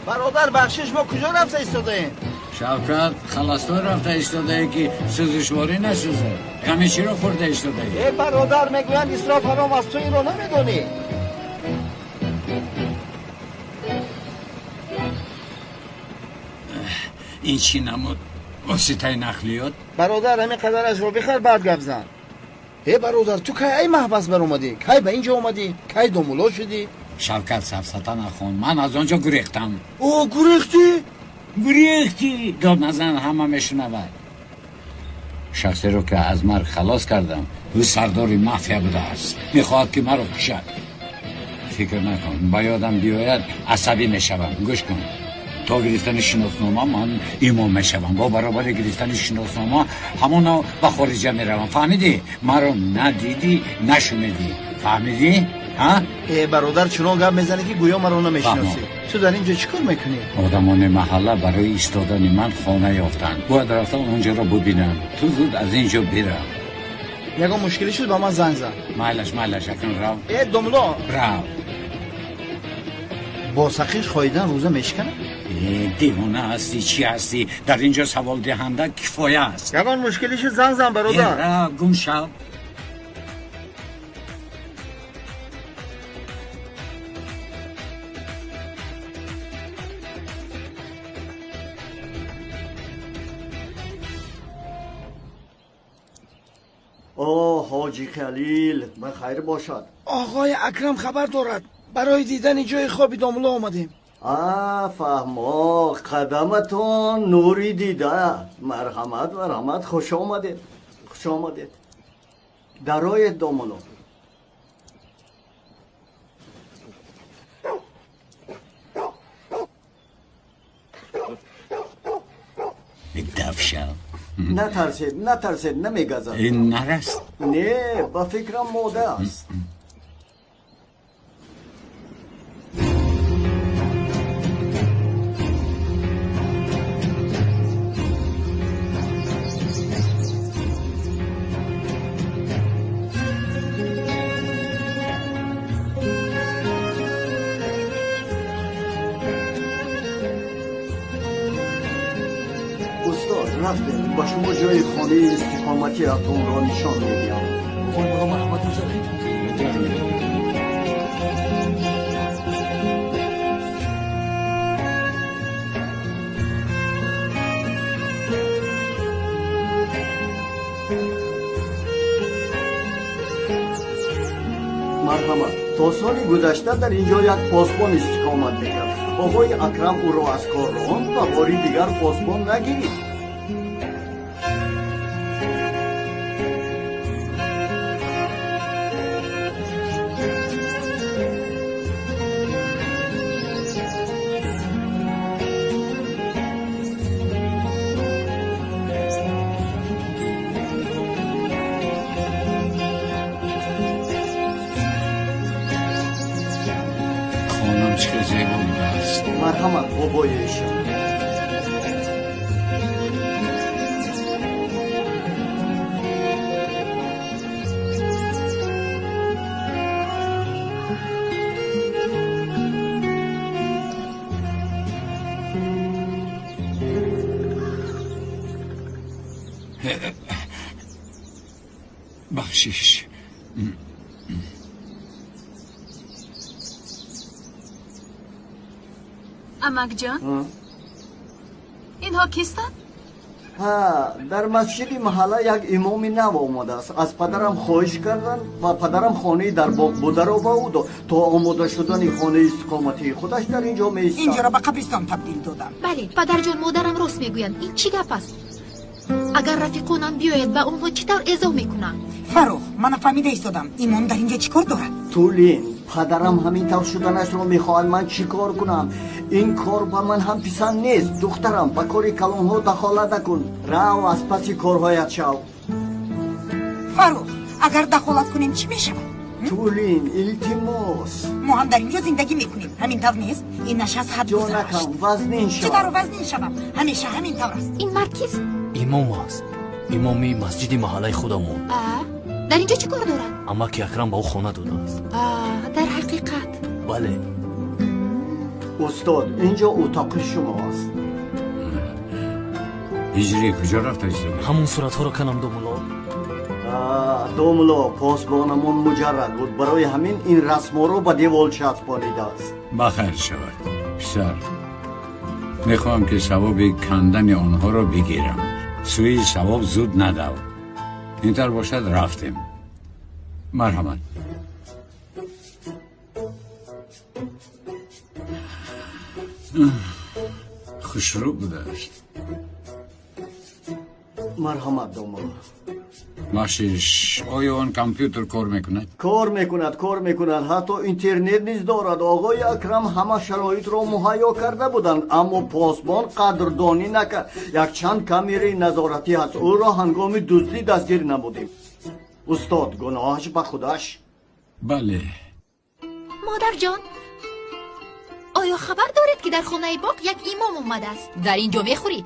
Бародар, бахшиш, мо куҷо рафта истодаем? Шавкат, халастой рафта истодаe, ки сӯзишворӣ насӯзад. Ғами чиро хӯрда истодаӣ? Э, бародар, мегӯянд исроф ҳаром аст, ту инро намедонӣ? Ин чӣ намуд воситаи нақлиёт? Бародар, ҳамин қадарашро бихар, баъд гап зан. Э, бародар, ту кай ай маҳбас баромадӣ? Кай ба ин ҷо омадӣ? Кай домулло шудӣ? Шавкат, сафсата нахон, ман аз он ҷо гурехтам. О, гурехтӣ? Гурехтӣ. Дод назан, ҳама мешунавад. Шахсеро ки аз марг халос кардам, ӯ сардори мафия будааст, мехоҳад ки маро кушад. Фикр накун, ба ёдам биёяд, асабӣ мешавам. Гӯш кун, то гирифтани шиноснома ман имом мешавам. Бо баробари гирифтани шиноснома ҳамоно ба хориҷа меравам. Фаҳмидӣ? Маро надидӣ, нашунидӣ, фаҳмидӣ? Э, бародар, чунон гап мезанӣ, ки гӯё маро намешиносӣ. Ту дар ин ҷо чӣ кор мекунӣ? Одамони маҳалла барои истодани ман хона ёфтанд. Бояд рафта онҷоро бубинам. Ту зуд аз ин ҷо бирав. Ягон мушкилӣ шуд, ба ман занг зан. Майлаш, майлаш, акнун рав. Э, домулло. Рав. Бо сақиш хоидан рӯза мешиканад? Э, девона ҳастӣ, чӣ ҳастӣ? Дар ин ҷо саволдиҳанда кифоя аст. Ягон мушкилӣ шуд, занг зан, бародар. Э, рав, гум шав. О, ҳоҷи Халил, ба хайр бошад. Оғои Акрам хабар дорад. Барои дидани ҷои хоби домулло омадем. А, фаҳмо, қадаматон нури дида. Марҳамат, марҳамат, хуш омадед, хуш омадед. Дароед, домулло. Дафшав. Натарсед, натарсед, намегазад. Ин нар аст? Не, ба фикрам мода аст. Устод, рафтем, ба шумо ҷои хонаи истиқоматиатонро нишон медиҳам. Оғои маро марҳамат гузаред. Марҳамат, то соли гузашта дар ин ҷо як посбон истиқомат мекард. Оғои Акрам ӯро аз кор ронд ва бори дигар посбон нагирифт. Хонам чӣ хел зебо будааст. Марҳамат, бобои эшон. Бахшиш. Амакҷон, инҳо кистанд? Ҳа, дар масҷиди маҳалла як имоми нав омадааст. Аз падарам хоҳиш карданд ва падарам хонаи дар боғ бударо ба ӯ дод. То омода шудани хонаи истиқоматии худаш дар ин ҷо меистад. Инҷоро ба қабристон табдил додам. Бале, падарҷон, модарам рост мегӯянд. Ин чӣ гап аст? Агар рафиқонам биёяд, ба онҳо чӣ тавр эзоҳ мекунам? Фаррух, ман нафаҳмида истодам. Имом дар инҷо чӣ кор дорад? Тулин, падарам ҳамин тавр шуданашро мехоҳад. Ман чӣ кор кунам? Ин кор ба ман ҳам писанд нест. Духтарам, ба кори калонҳо дахолат накун. Рав, аз паси корҳоят шав. Фаррух, агар дахолат кунем чӣ мешавад? Тулин, илтимос. Мо ҳам дар инҷо зиндагӣ мекунем. Ҳамин тавр нест? Ин нишаст ҳад гузашт. Ҷонакам, вазнин шав. Чӣ тавр вазнин шавам? Ҳамеша ҳамин тавр аст. Ин мард кист? Имом аст. Имоми масҷиди маҳаллаи худамон. Дар инҷо чӣ кор дорад? Амаки Акрам ба ӯ хона додааст. Дар ҳақиқат? Бале. Устод, инҷо утоқи шумо аст. Ҳиҷрӣ куҷо рафта истода? Ҳамон суратҳоро канам, домулло. Домулло, посбонамон муҷаррад буд. Барои ҳамин ин расмҳоро ба девол часпонидааст. Ба хайр шавад, писар. Мехоҳам ки савоби кандани онҳоро бигирам. Сӯи савоб зуд надав. Ин тавр бошад, рафтем. Марҳамат. Хушрӯ будааст. Марҳамат, домулло. Бахшиш, оё он компютер кор мекунад? Кор мекунад, кор мекунад. Ҳатто интернет низ дорад. Оғои Акрам ҳама шароитро муҳайё карда буданд, аммо посбон қадрдонӣ накард. Якчанд камераи назоратӣ ҳаст. Ӯро ҳангоми дуздӣ дастгир намудем. Устод, гуноҳаш ба худаш. Бале. Модарҷон, оё хабар доред, ки дар хонаи боғ як имом омадааст? Дар ин ҷо мехӯрӣ,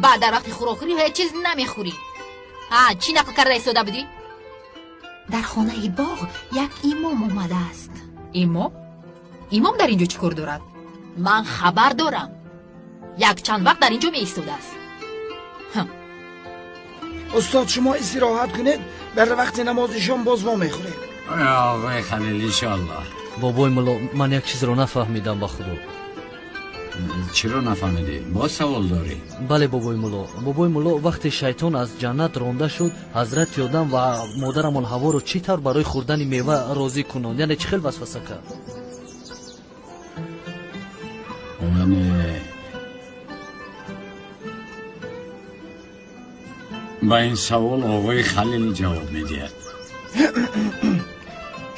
баъд дар вақти хӯрокхӯрӣ ҳеҷ чиз намехӯрӣ. Чӣ нақл карда истода будӣ? Дар хонаи боғ як имом омадааст. Имом? Имом дар ин ҷо чӣ кор дорад? Ман хабар дорам. Якчанд вақт дар ин ҷо меистодааст. Устод, шумо истироҳат кунед, дар вақти намози шом боз во мехӯрем. Оғои Халил, иншоаллоҳ. Бобои мулло, ман як чизро нафаҳмидам ба худо. Чиро нафаҳмидӣ? Боз савол дорӣ? Бале, бобои мулло. Бобои мулло, вақте шайтон аз ҷаннат ронда шуд, ҳазрати Одам ва модарамон Ҳаворо чӣ тавр барои хӯрдани мева розӣ кунонд? Яъне чӣ хел васваса кард? Яъне ба ин савол оғои Халил ҷавоб медиҳад.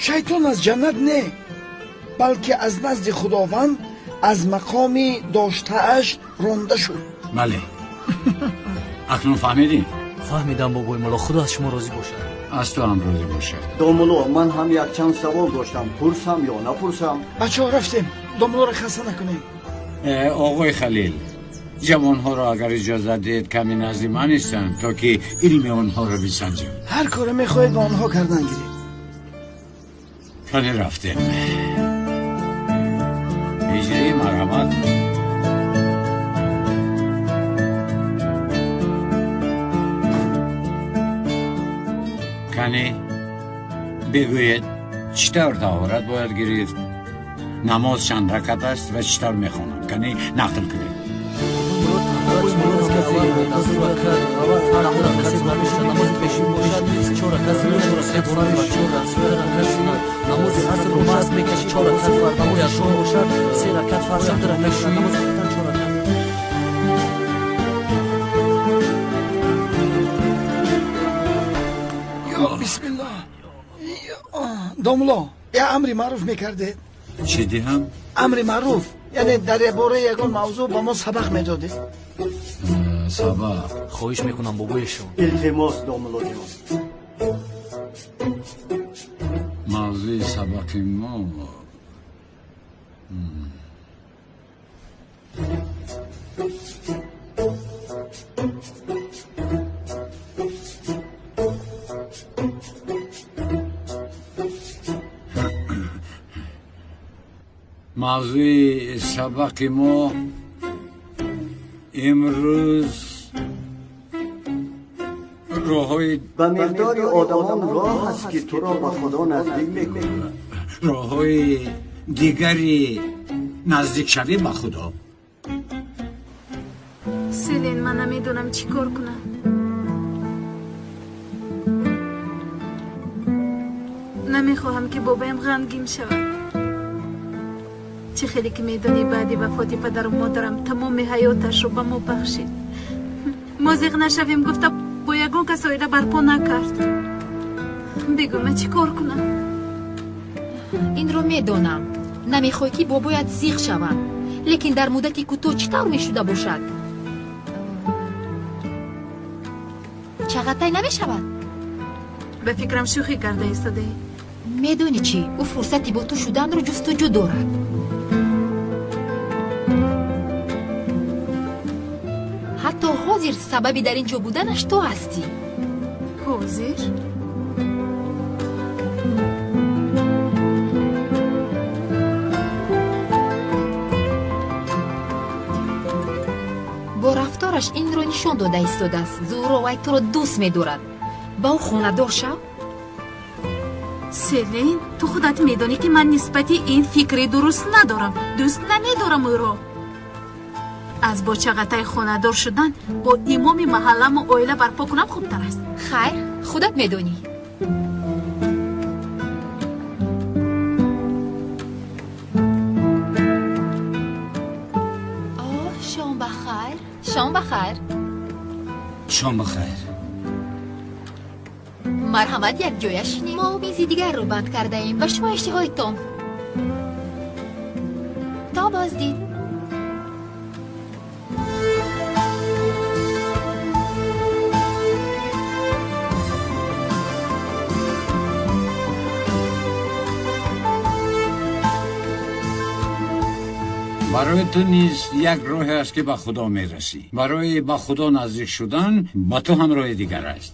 Шайтон аз ҷаннат не, балки аз назди Худованд аз мақоми доштааш ронда шуд. Бале. Акнун фаҳмидӣ? Фаҳмидам, бобои мулло. Худо аз шумо розӣ бошад. Аз ту ҳам розӣ бошад. Домулло, ман ҳам якчанд савол доштам. Пурсам ё напурсам? Бачаҳо, рафтем. Домуллоро хаста накунем. Оғои Халил, ҷавонҳоро агар иҷозат диҳед каме назди ман истанд, то ки илми онҳоро бисанҷам. Ҳар коре мехоҳед ба онҳо кардан гиред. Кане рафтем. Ҳиҷрӣ, марҳамат. Кане бигӯед, чӣ тавр таҳорат бояд гирифт? Намоз чанд ракат аст ва чӣ тавр мехонанд? Кане нақл кунед. Бисмиллоҳ. Домулло, я амри маъруф мекардед? Чӣ диҳам? Амри маъруф, яъне дар бораи ягон мавзӯъ ба мо сабақ медодед. Сабақ? Хоҳиш мекунам, бобоешон. Илтимос, домуллоҷон. Мавзӯи сабақи мо Мавзӯи сабақи мо имрӯз роҳҳои ба миқдори одамон роҳ аст, ки туро ба Худо наздик мекунад. Роҳҳои дигари наздикшавӣ ба Худо. Селин, ман намедонам чӣ кор кунам. Намехоҳам, ки бобоям ғамгин шавад. Чӣ хеле ки медонӣ, баъди вафоти падару модарам тамоми ҳаёташро ба мо бахшид. Мо зиқ нашавем гуфта бо ягон кас оила барпо накард. Бигӯ, ман чӣ кор кунам? Инро медонам. Намехоҳӣ, ки бобоят зиқ шавад, лекин дар муддати кӯтоҳ чӣ тавр мешуда бошад? Чағатай намешавад? Ба фикрам, шӯхӣ карда истодаӣ. Медонӣ чӣ? Ӯ фурсати бо ту шуданро ҷустуҷӯ дорад. Ҳатто ҳозир сабаби дар ин ҷо буданаш ту ҳастӣ. Ҳозир? Бо рафтораш инро нишон дода истодааст. Зуҳро, вай туро дӯст медорад. Ба ӯ хонадор шав. Селин, ту худат медонӣ, ки ман нисбати ин фикри дуруст надорам. Дӯст намедорам ӯро. Аз бо Чағатай хонадор шудан бо имоми маҳалламу оила барпо кунам хубтар аст. Хайр, худат медонӣ. Оҳ, шом ба хайр, шом ба хайр. Шом ба хайр. Марҳамат, якҷоя шинед. Мо мизи дигарро банд кардаем. Ба шумо иштиҳои том. То боздид. Барои ту низ як роҳе аст, ки ба Худо мерасӣ. Барои ба Худо наздик шудан ба ту ҳам роҳи дигар аст.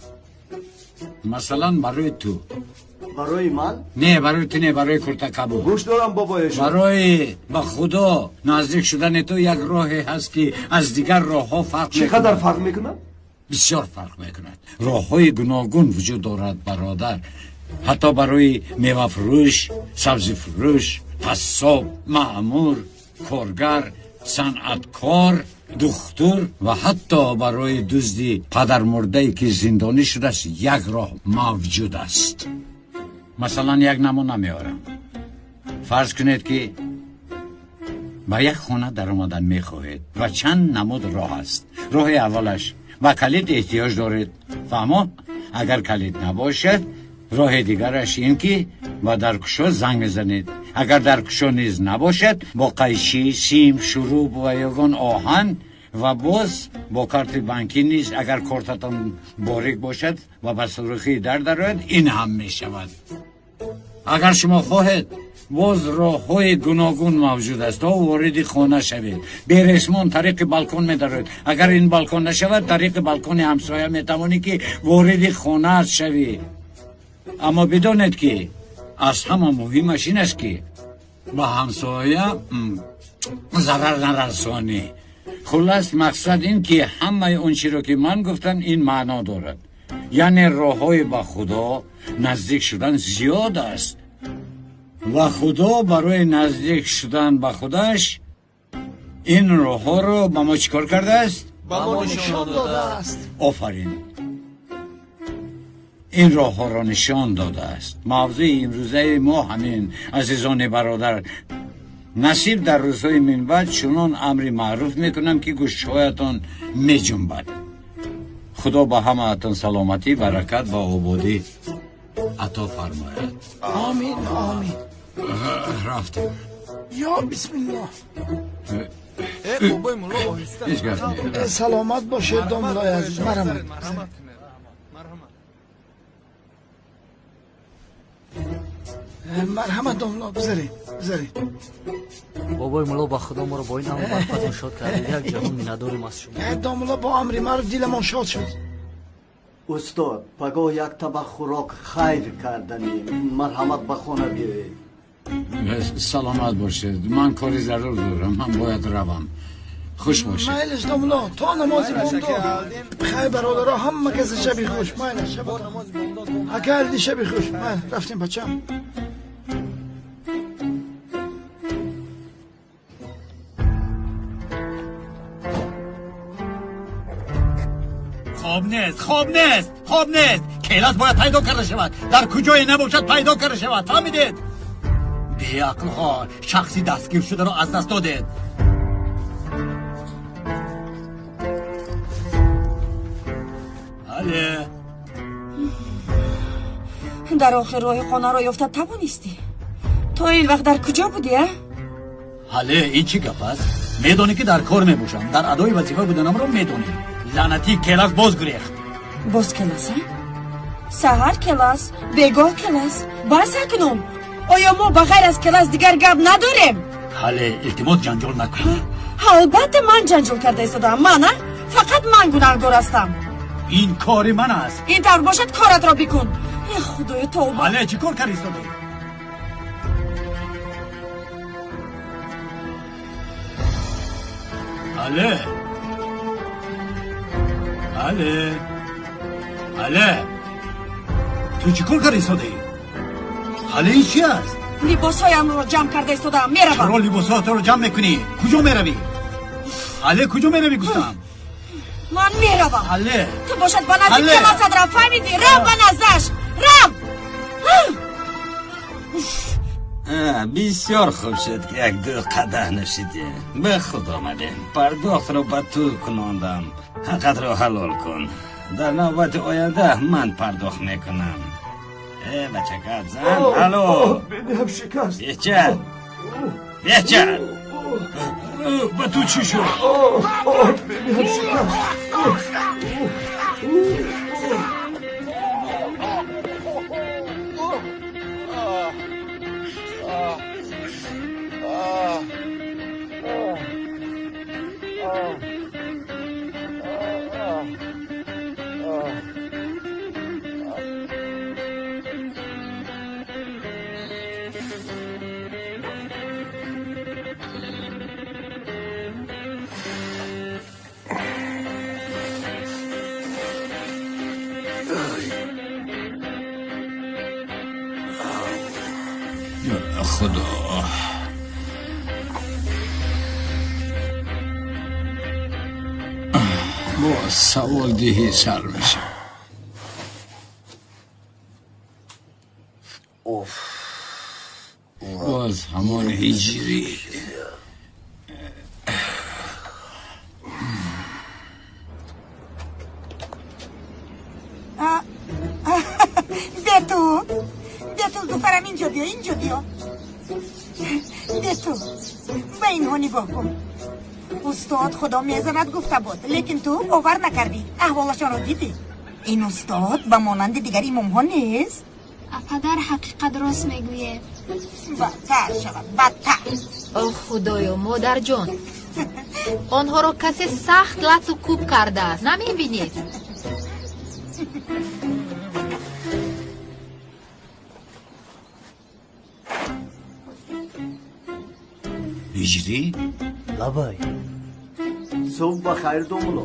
Масалан, барои ту. Барои ман? Не, барои ту не, барои куртакабуд. Гӯш дорам, бобоешон. Барои ба Худо наздик шудани ту як роҳе ҳаст, ки аз дигар роҳҳо фарқ чӣ қадар фарқ мекунад? Бисёр фарқ мекунад. Роҳҳои гуногун вуҷуд дорад, бародар. Ҳатто барои мевафурӯш, сабзифурӯш, қассоб, маъмур, коргар, санъаткор, духтур ва ҳатто барои дузди падармурдае, ки зиндонӣ шудааст, як роҳ мавҷуд аст. Масалан, як намуна меорам. Фарз кунед, ки ба як хона даромадан мехоҳед ва чанд намуд роҳ аст. Роҳи аввалаш: ба калид эҳтиёҷ доред. Фаҳмо? Агар калид набошад, роҳи дигараш ин ки ба даркушо занг мезанед. Агар даркушо низ набошад, бо қайчи, сим, шуруб ва ягон оҳан ва боз бо карти бонкӣ низ, агар кортатон борик бошад ва ба сурӯхии дар дарояд, ин ҳам мешавад. Агар шумо хоҳед, боз роҳҳои гуногун мавҷуд аст, то вориди хона шавед. Бересмон тариқи балкон медароед. Агар ин балкон нашавад, тариқи балкони ҳамсоя метавонӣ, ки вориди хонаат шавӣ. Аммо бидонед, ки аз ҳама муҳимаш ин аст, ки ба ҳамсоя зарар нарасонӣ. Хуллас, мақсад ин ки ҳамаи он чиро, ки ман гуфтам, ин маъно дорад, яъне роҳҳои ба Худо наздик шудан зиёд аст ва Худо барои наздик шудан ба худаш ин роҳҳоро ба мо чӣ кор кардааст? Ба мо нишон додааст. Офарин, ин роҳҳоро нишон додааст. Мавзӯи имрӯзаи мо ҳамин, азизони бародар. Насиб дар рӯзҳои минбаъд чунон амри маъруф мекунам, ки гӯшҳоятон меҷунбад. Худо ба ҳамаатон саломатӣ, баракат ва ободӣ ато фармояд. Омин, омин. Рафтем. Ё бисмиллоҳ. Бобои мулло, оҳиста. Ҳеҷ гап не. Саломат бошед, домлои азиз. Марҳамат. Марҳамат, домло, бизаред, бизаред. Бобои мулло, ба Худо, моро бо ин амр барфатон шод кардед. Як ҷаҳон миннатдорим аз шумо. Домло, бо амри маъруф диламон шод шуд. Устод, пагоҳ як табақ хӯрок хайр карданем. Марҳамат, ба хона биёед. Саломат бошед. Ман кори зарур дорам. Ман бояд равам. Хуш бошед. Майлаш домулло, то намози бомдод. Хай бародаро, ҳама касе шаби хуш. Майлаш. Ака Алди, шаби хуш. Майл, рафтем бачам. Хоб нест, хоб нест, хоб нест. Келас бояд пайдо карда шавад. Дар куҷое набошад пайдо карда шавад. Фаҳмидед? Беақлҳо, шахси дастгир шударо аз даст додед. Ҳале. Дар охир роҳи хонаро ёфта тавонистӣ? То ин вақт дар куҷо будӣ, а? Ҳале, ин чӣ гап аст? Медонӣ ки дар кор мебошам. Дар адои вазифа буданамро медонӣ. Лаънатӣ Келас боз гурехт. Боз Келас, а? Саҳар Келас, бегоҳ Келас. Бас акнун. Оё мо ба ғайр аз Келас дигар гап надорем? Ҳале, илтимос ҷанҷол накун. Албатта ман ҷанҷол карда истодаам. Ман, а? Фақат ман гунаҳгор ҳастам. Ин кори ман аст. Ин тавр бошад, коратро бикун. Э худоё, тавба. Ҳале, чӣ кор карда истодаӣ? Ҳале. Ҳале. Ҳале. Ту чӣ кор карда истодаӣ? Ҳале, ин чӣ аст? Либосҳоямро ҷамъ карда истодаам, меравам. Чаро либосҳоятро ҷамъ мекунӣ? Куҷо меравӣ? Ҳале, куҷо меравӣ гуфтам? Ман меравам. Ҳале. Ту бошад ба назди Келасат рав, фаҳмидӣ? Рав ба наздаш, рав. Бисёр хуб шуд, ки як-ду қадаҳ нӯшидем. Ба худ омадем. Пардохтро ба ту кунондам. Ҳаққатро ҳалол кун. Дар навбати оянда ман пардохт мекунам. Э, бачакат зан. Алло. Бинам шикаст. Беҳча. Беҳча. Ба ту чӣ шуд? Бинам шикаст. Худо. Боз савол диҳӣ сар мешавад. Боз ҳамон ҳиҷрӣ. Бетул, Бетул, духтарам, инҷо биё, инҷо биё. Бетул, ба инҳо нигоҳ кун. Устод худо мезанад гуфта буд, лекин ту бовар накардӣ. Аҳволашонро дидӣ. Ин устод ба монанди дигар имомҳо нест. Падар ҳақиқат рост мегӯяд. Бадтар шавад, бадтар. О худоё, модарҷон, онҳоро касе сахт лату кӯб кардааст. Намебинед? Ҳиҷрӣ? Лабай. Субҳ ба хайр, домулло.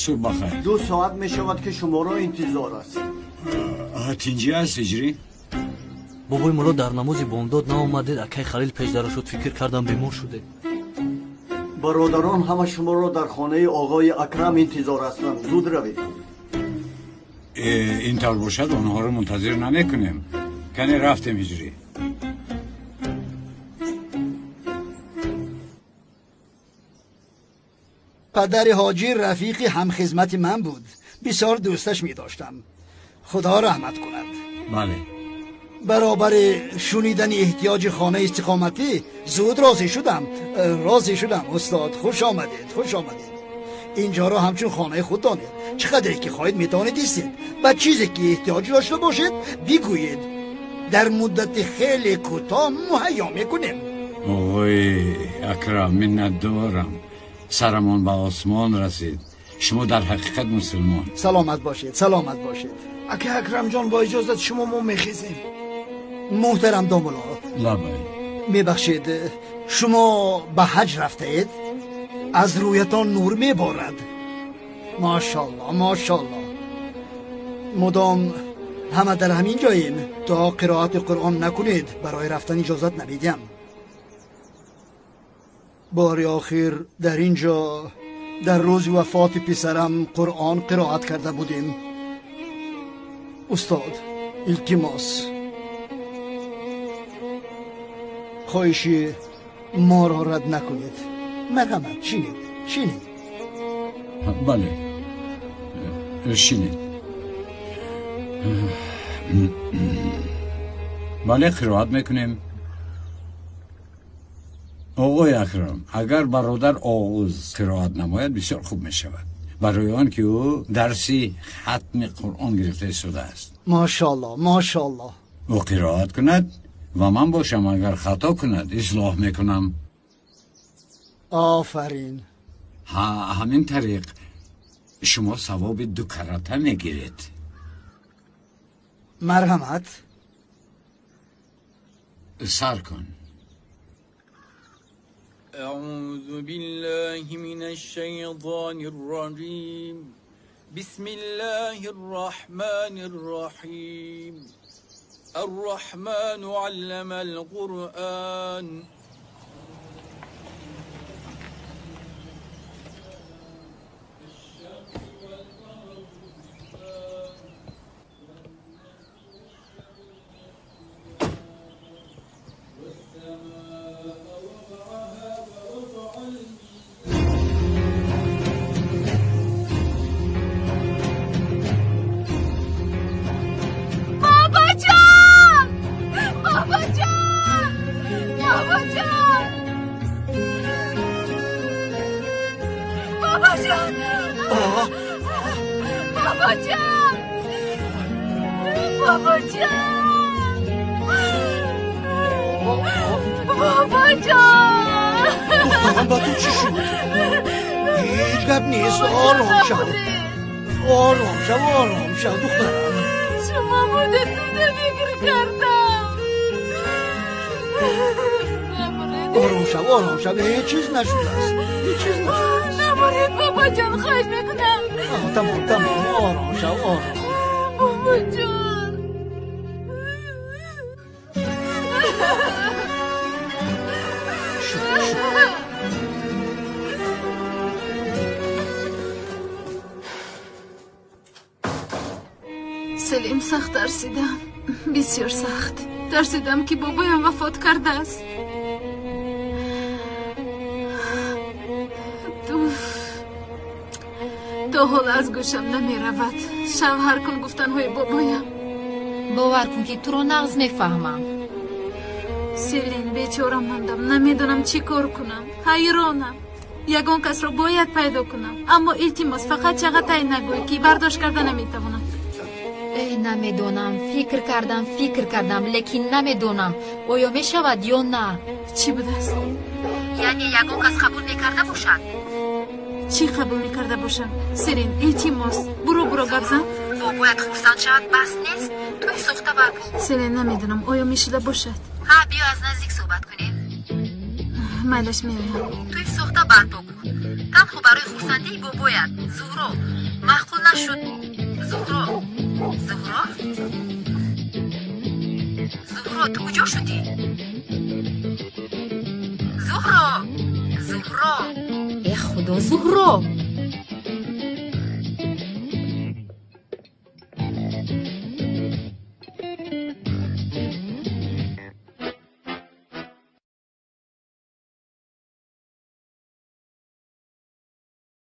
Субҳ ба хайр. 2 соат мешавад ки шуморо интизор аст. Тинҷӣ аст, ҳиҷрӣ? Бобои мулло, дар намози бомдод наомадед. Акай Халил пешдара шуд, фикр кардам бемор шудед. Бародарон ҳама шуморо дар хонаи оғои Акрам интизор ҳастанд. Зуд равед. Ин тавр бошад, онҳоро мунтазир намекунем. Кане рафтем, ҳиҷрӣ. Падари ҳоҷӣ рафиқи ҳамхизмати ман буд. Бисёр дӯсташ медоштам. Худо раҳмат кунад. Бале. Баробари шунидани эҳтиёҷи хонаи истиқоматӣ зуд розӣ шудам. Розӣ шудам, устод. Хуш омадед, хуш омадед. Инҷоро ҳамчун хонаи худ донед. Чӣ қадре ки хоҳед метавонед истед. Ба чизе ки эҳтиёҷ дошта бошед бигӯед. Дар муддати хеле кӯтоҳ муҳайё мекунем. Оғои Акрам, миннатдорам. Сарамон ба осмон расид. Шумо дар ҳақиқат мусулмон. Саломат бошед, саломат бошед. Ака Акрамҷон, бо иҷозат шумо мо мехезем. Муҳтарам домулло. Лабай. Мебахшед, шумо ба ҳаҷ рафтаед? Аз рӯятон нур меборад. Мошалло, мошалло. Мудом ҳама дар ҳамин ҷоем. То қироати Қуръон накунед, барои рафтан иҷозат намедиҳам. Бори охир дар ин ҷо дар рӯзи вафоти писарам Қуръон қироат карда будем. Устод, илтимос, хоҳиши моро рад накунед. Марҳамат, шинед, шинед. Бале, шинед. Бале, қироат мекунем. Оғои Акрам, агар бародар Оғуз қироат намояд, бисёр хуб мешавад. Барои он ки ӯ дарси хатми Қуръон гирифта истодааст. Мошалло, мошалло. Ӯ қироат кунад ва ман бошам, агар хато кунад, ислоҳ мекунам. Офарин. Ҳа, ҳамин тариқ шумо савоби дукарата мегиред. Марҳамат. Сар кун. أعوذ بالله من الشيطان الرجيم. بسم الله الرحمن الرحيم. الرحمن علم القرآن. دخترم با تو چی شد؟ هیچ گپ نیست، آرام شو، آرام شو، آرام شو دخترم. شما بودید فکر کردم. آرام شو، آرام شو، هیچ چیز نشده است، هیچ چیز نشده است. نبرید بابا جان، خواهش میکنم. تمام تمام، آرام شو، آرام. بابا جان. Селим, сахт тарсидам, бисёр сахт тарсидам, ки бобоям вафот кардааст. То ҳол аз гӯшам намеравад шавҳар кун гуфтанҳои бобоям. Бовар кун, ки туро нағз мефаҳмам. Селин, бечора мондам, намедонам чӣ кор кунам, ҳайронам. Ягон касро бояд пайдо кунам, аммо илтимос, фақат чағатай нагӯй, ки бардошт карда наметавонам. Эй, намедонам, фикр кардам, фикр кардам, лекин намедонам, оё мешавад ё на. Чӣ будааст? Яъне ягон кас қабул мекарда бошад? Чӣ қабул мекарда бошам? Селин, илтимос, буро буро гап зан. Бобоят хурсанд шавад, бас нест? Тӯй сохта барпо. Селин, намедонам, оё мешуда бошад? Ҳа, биё аз наздик суҳбат кунем. Майлаш, меоям. Тӯй сохта барпо кун, танҳо барои хурсандии бобоят. Зуҳро, маъқул нашуд. Зуҳро, Зуҳро, Зуҳро, ту куҷо шудӣ? Зуҳро, Зуҳро, э худо, Зуҳро.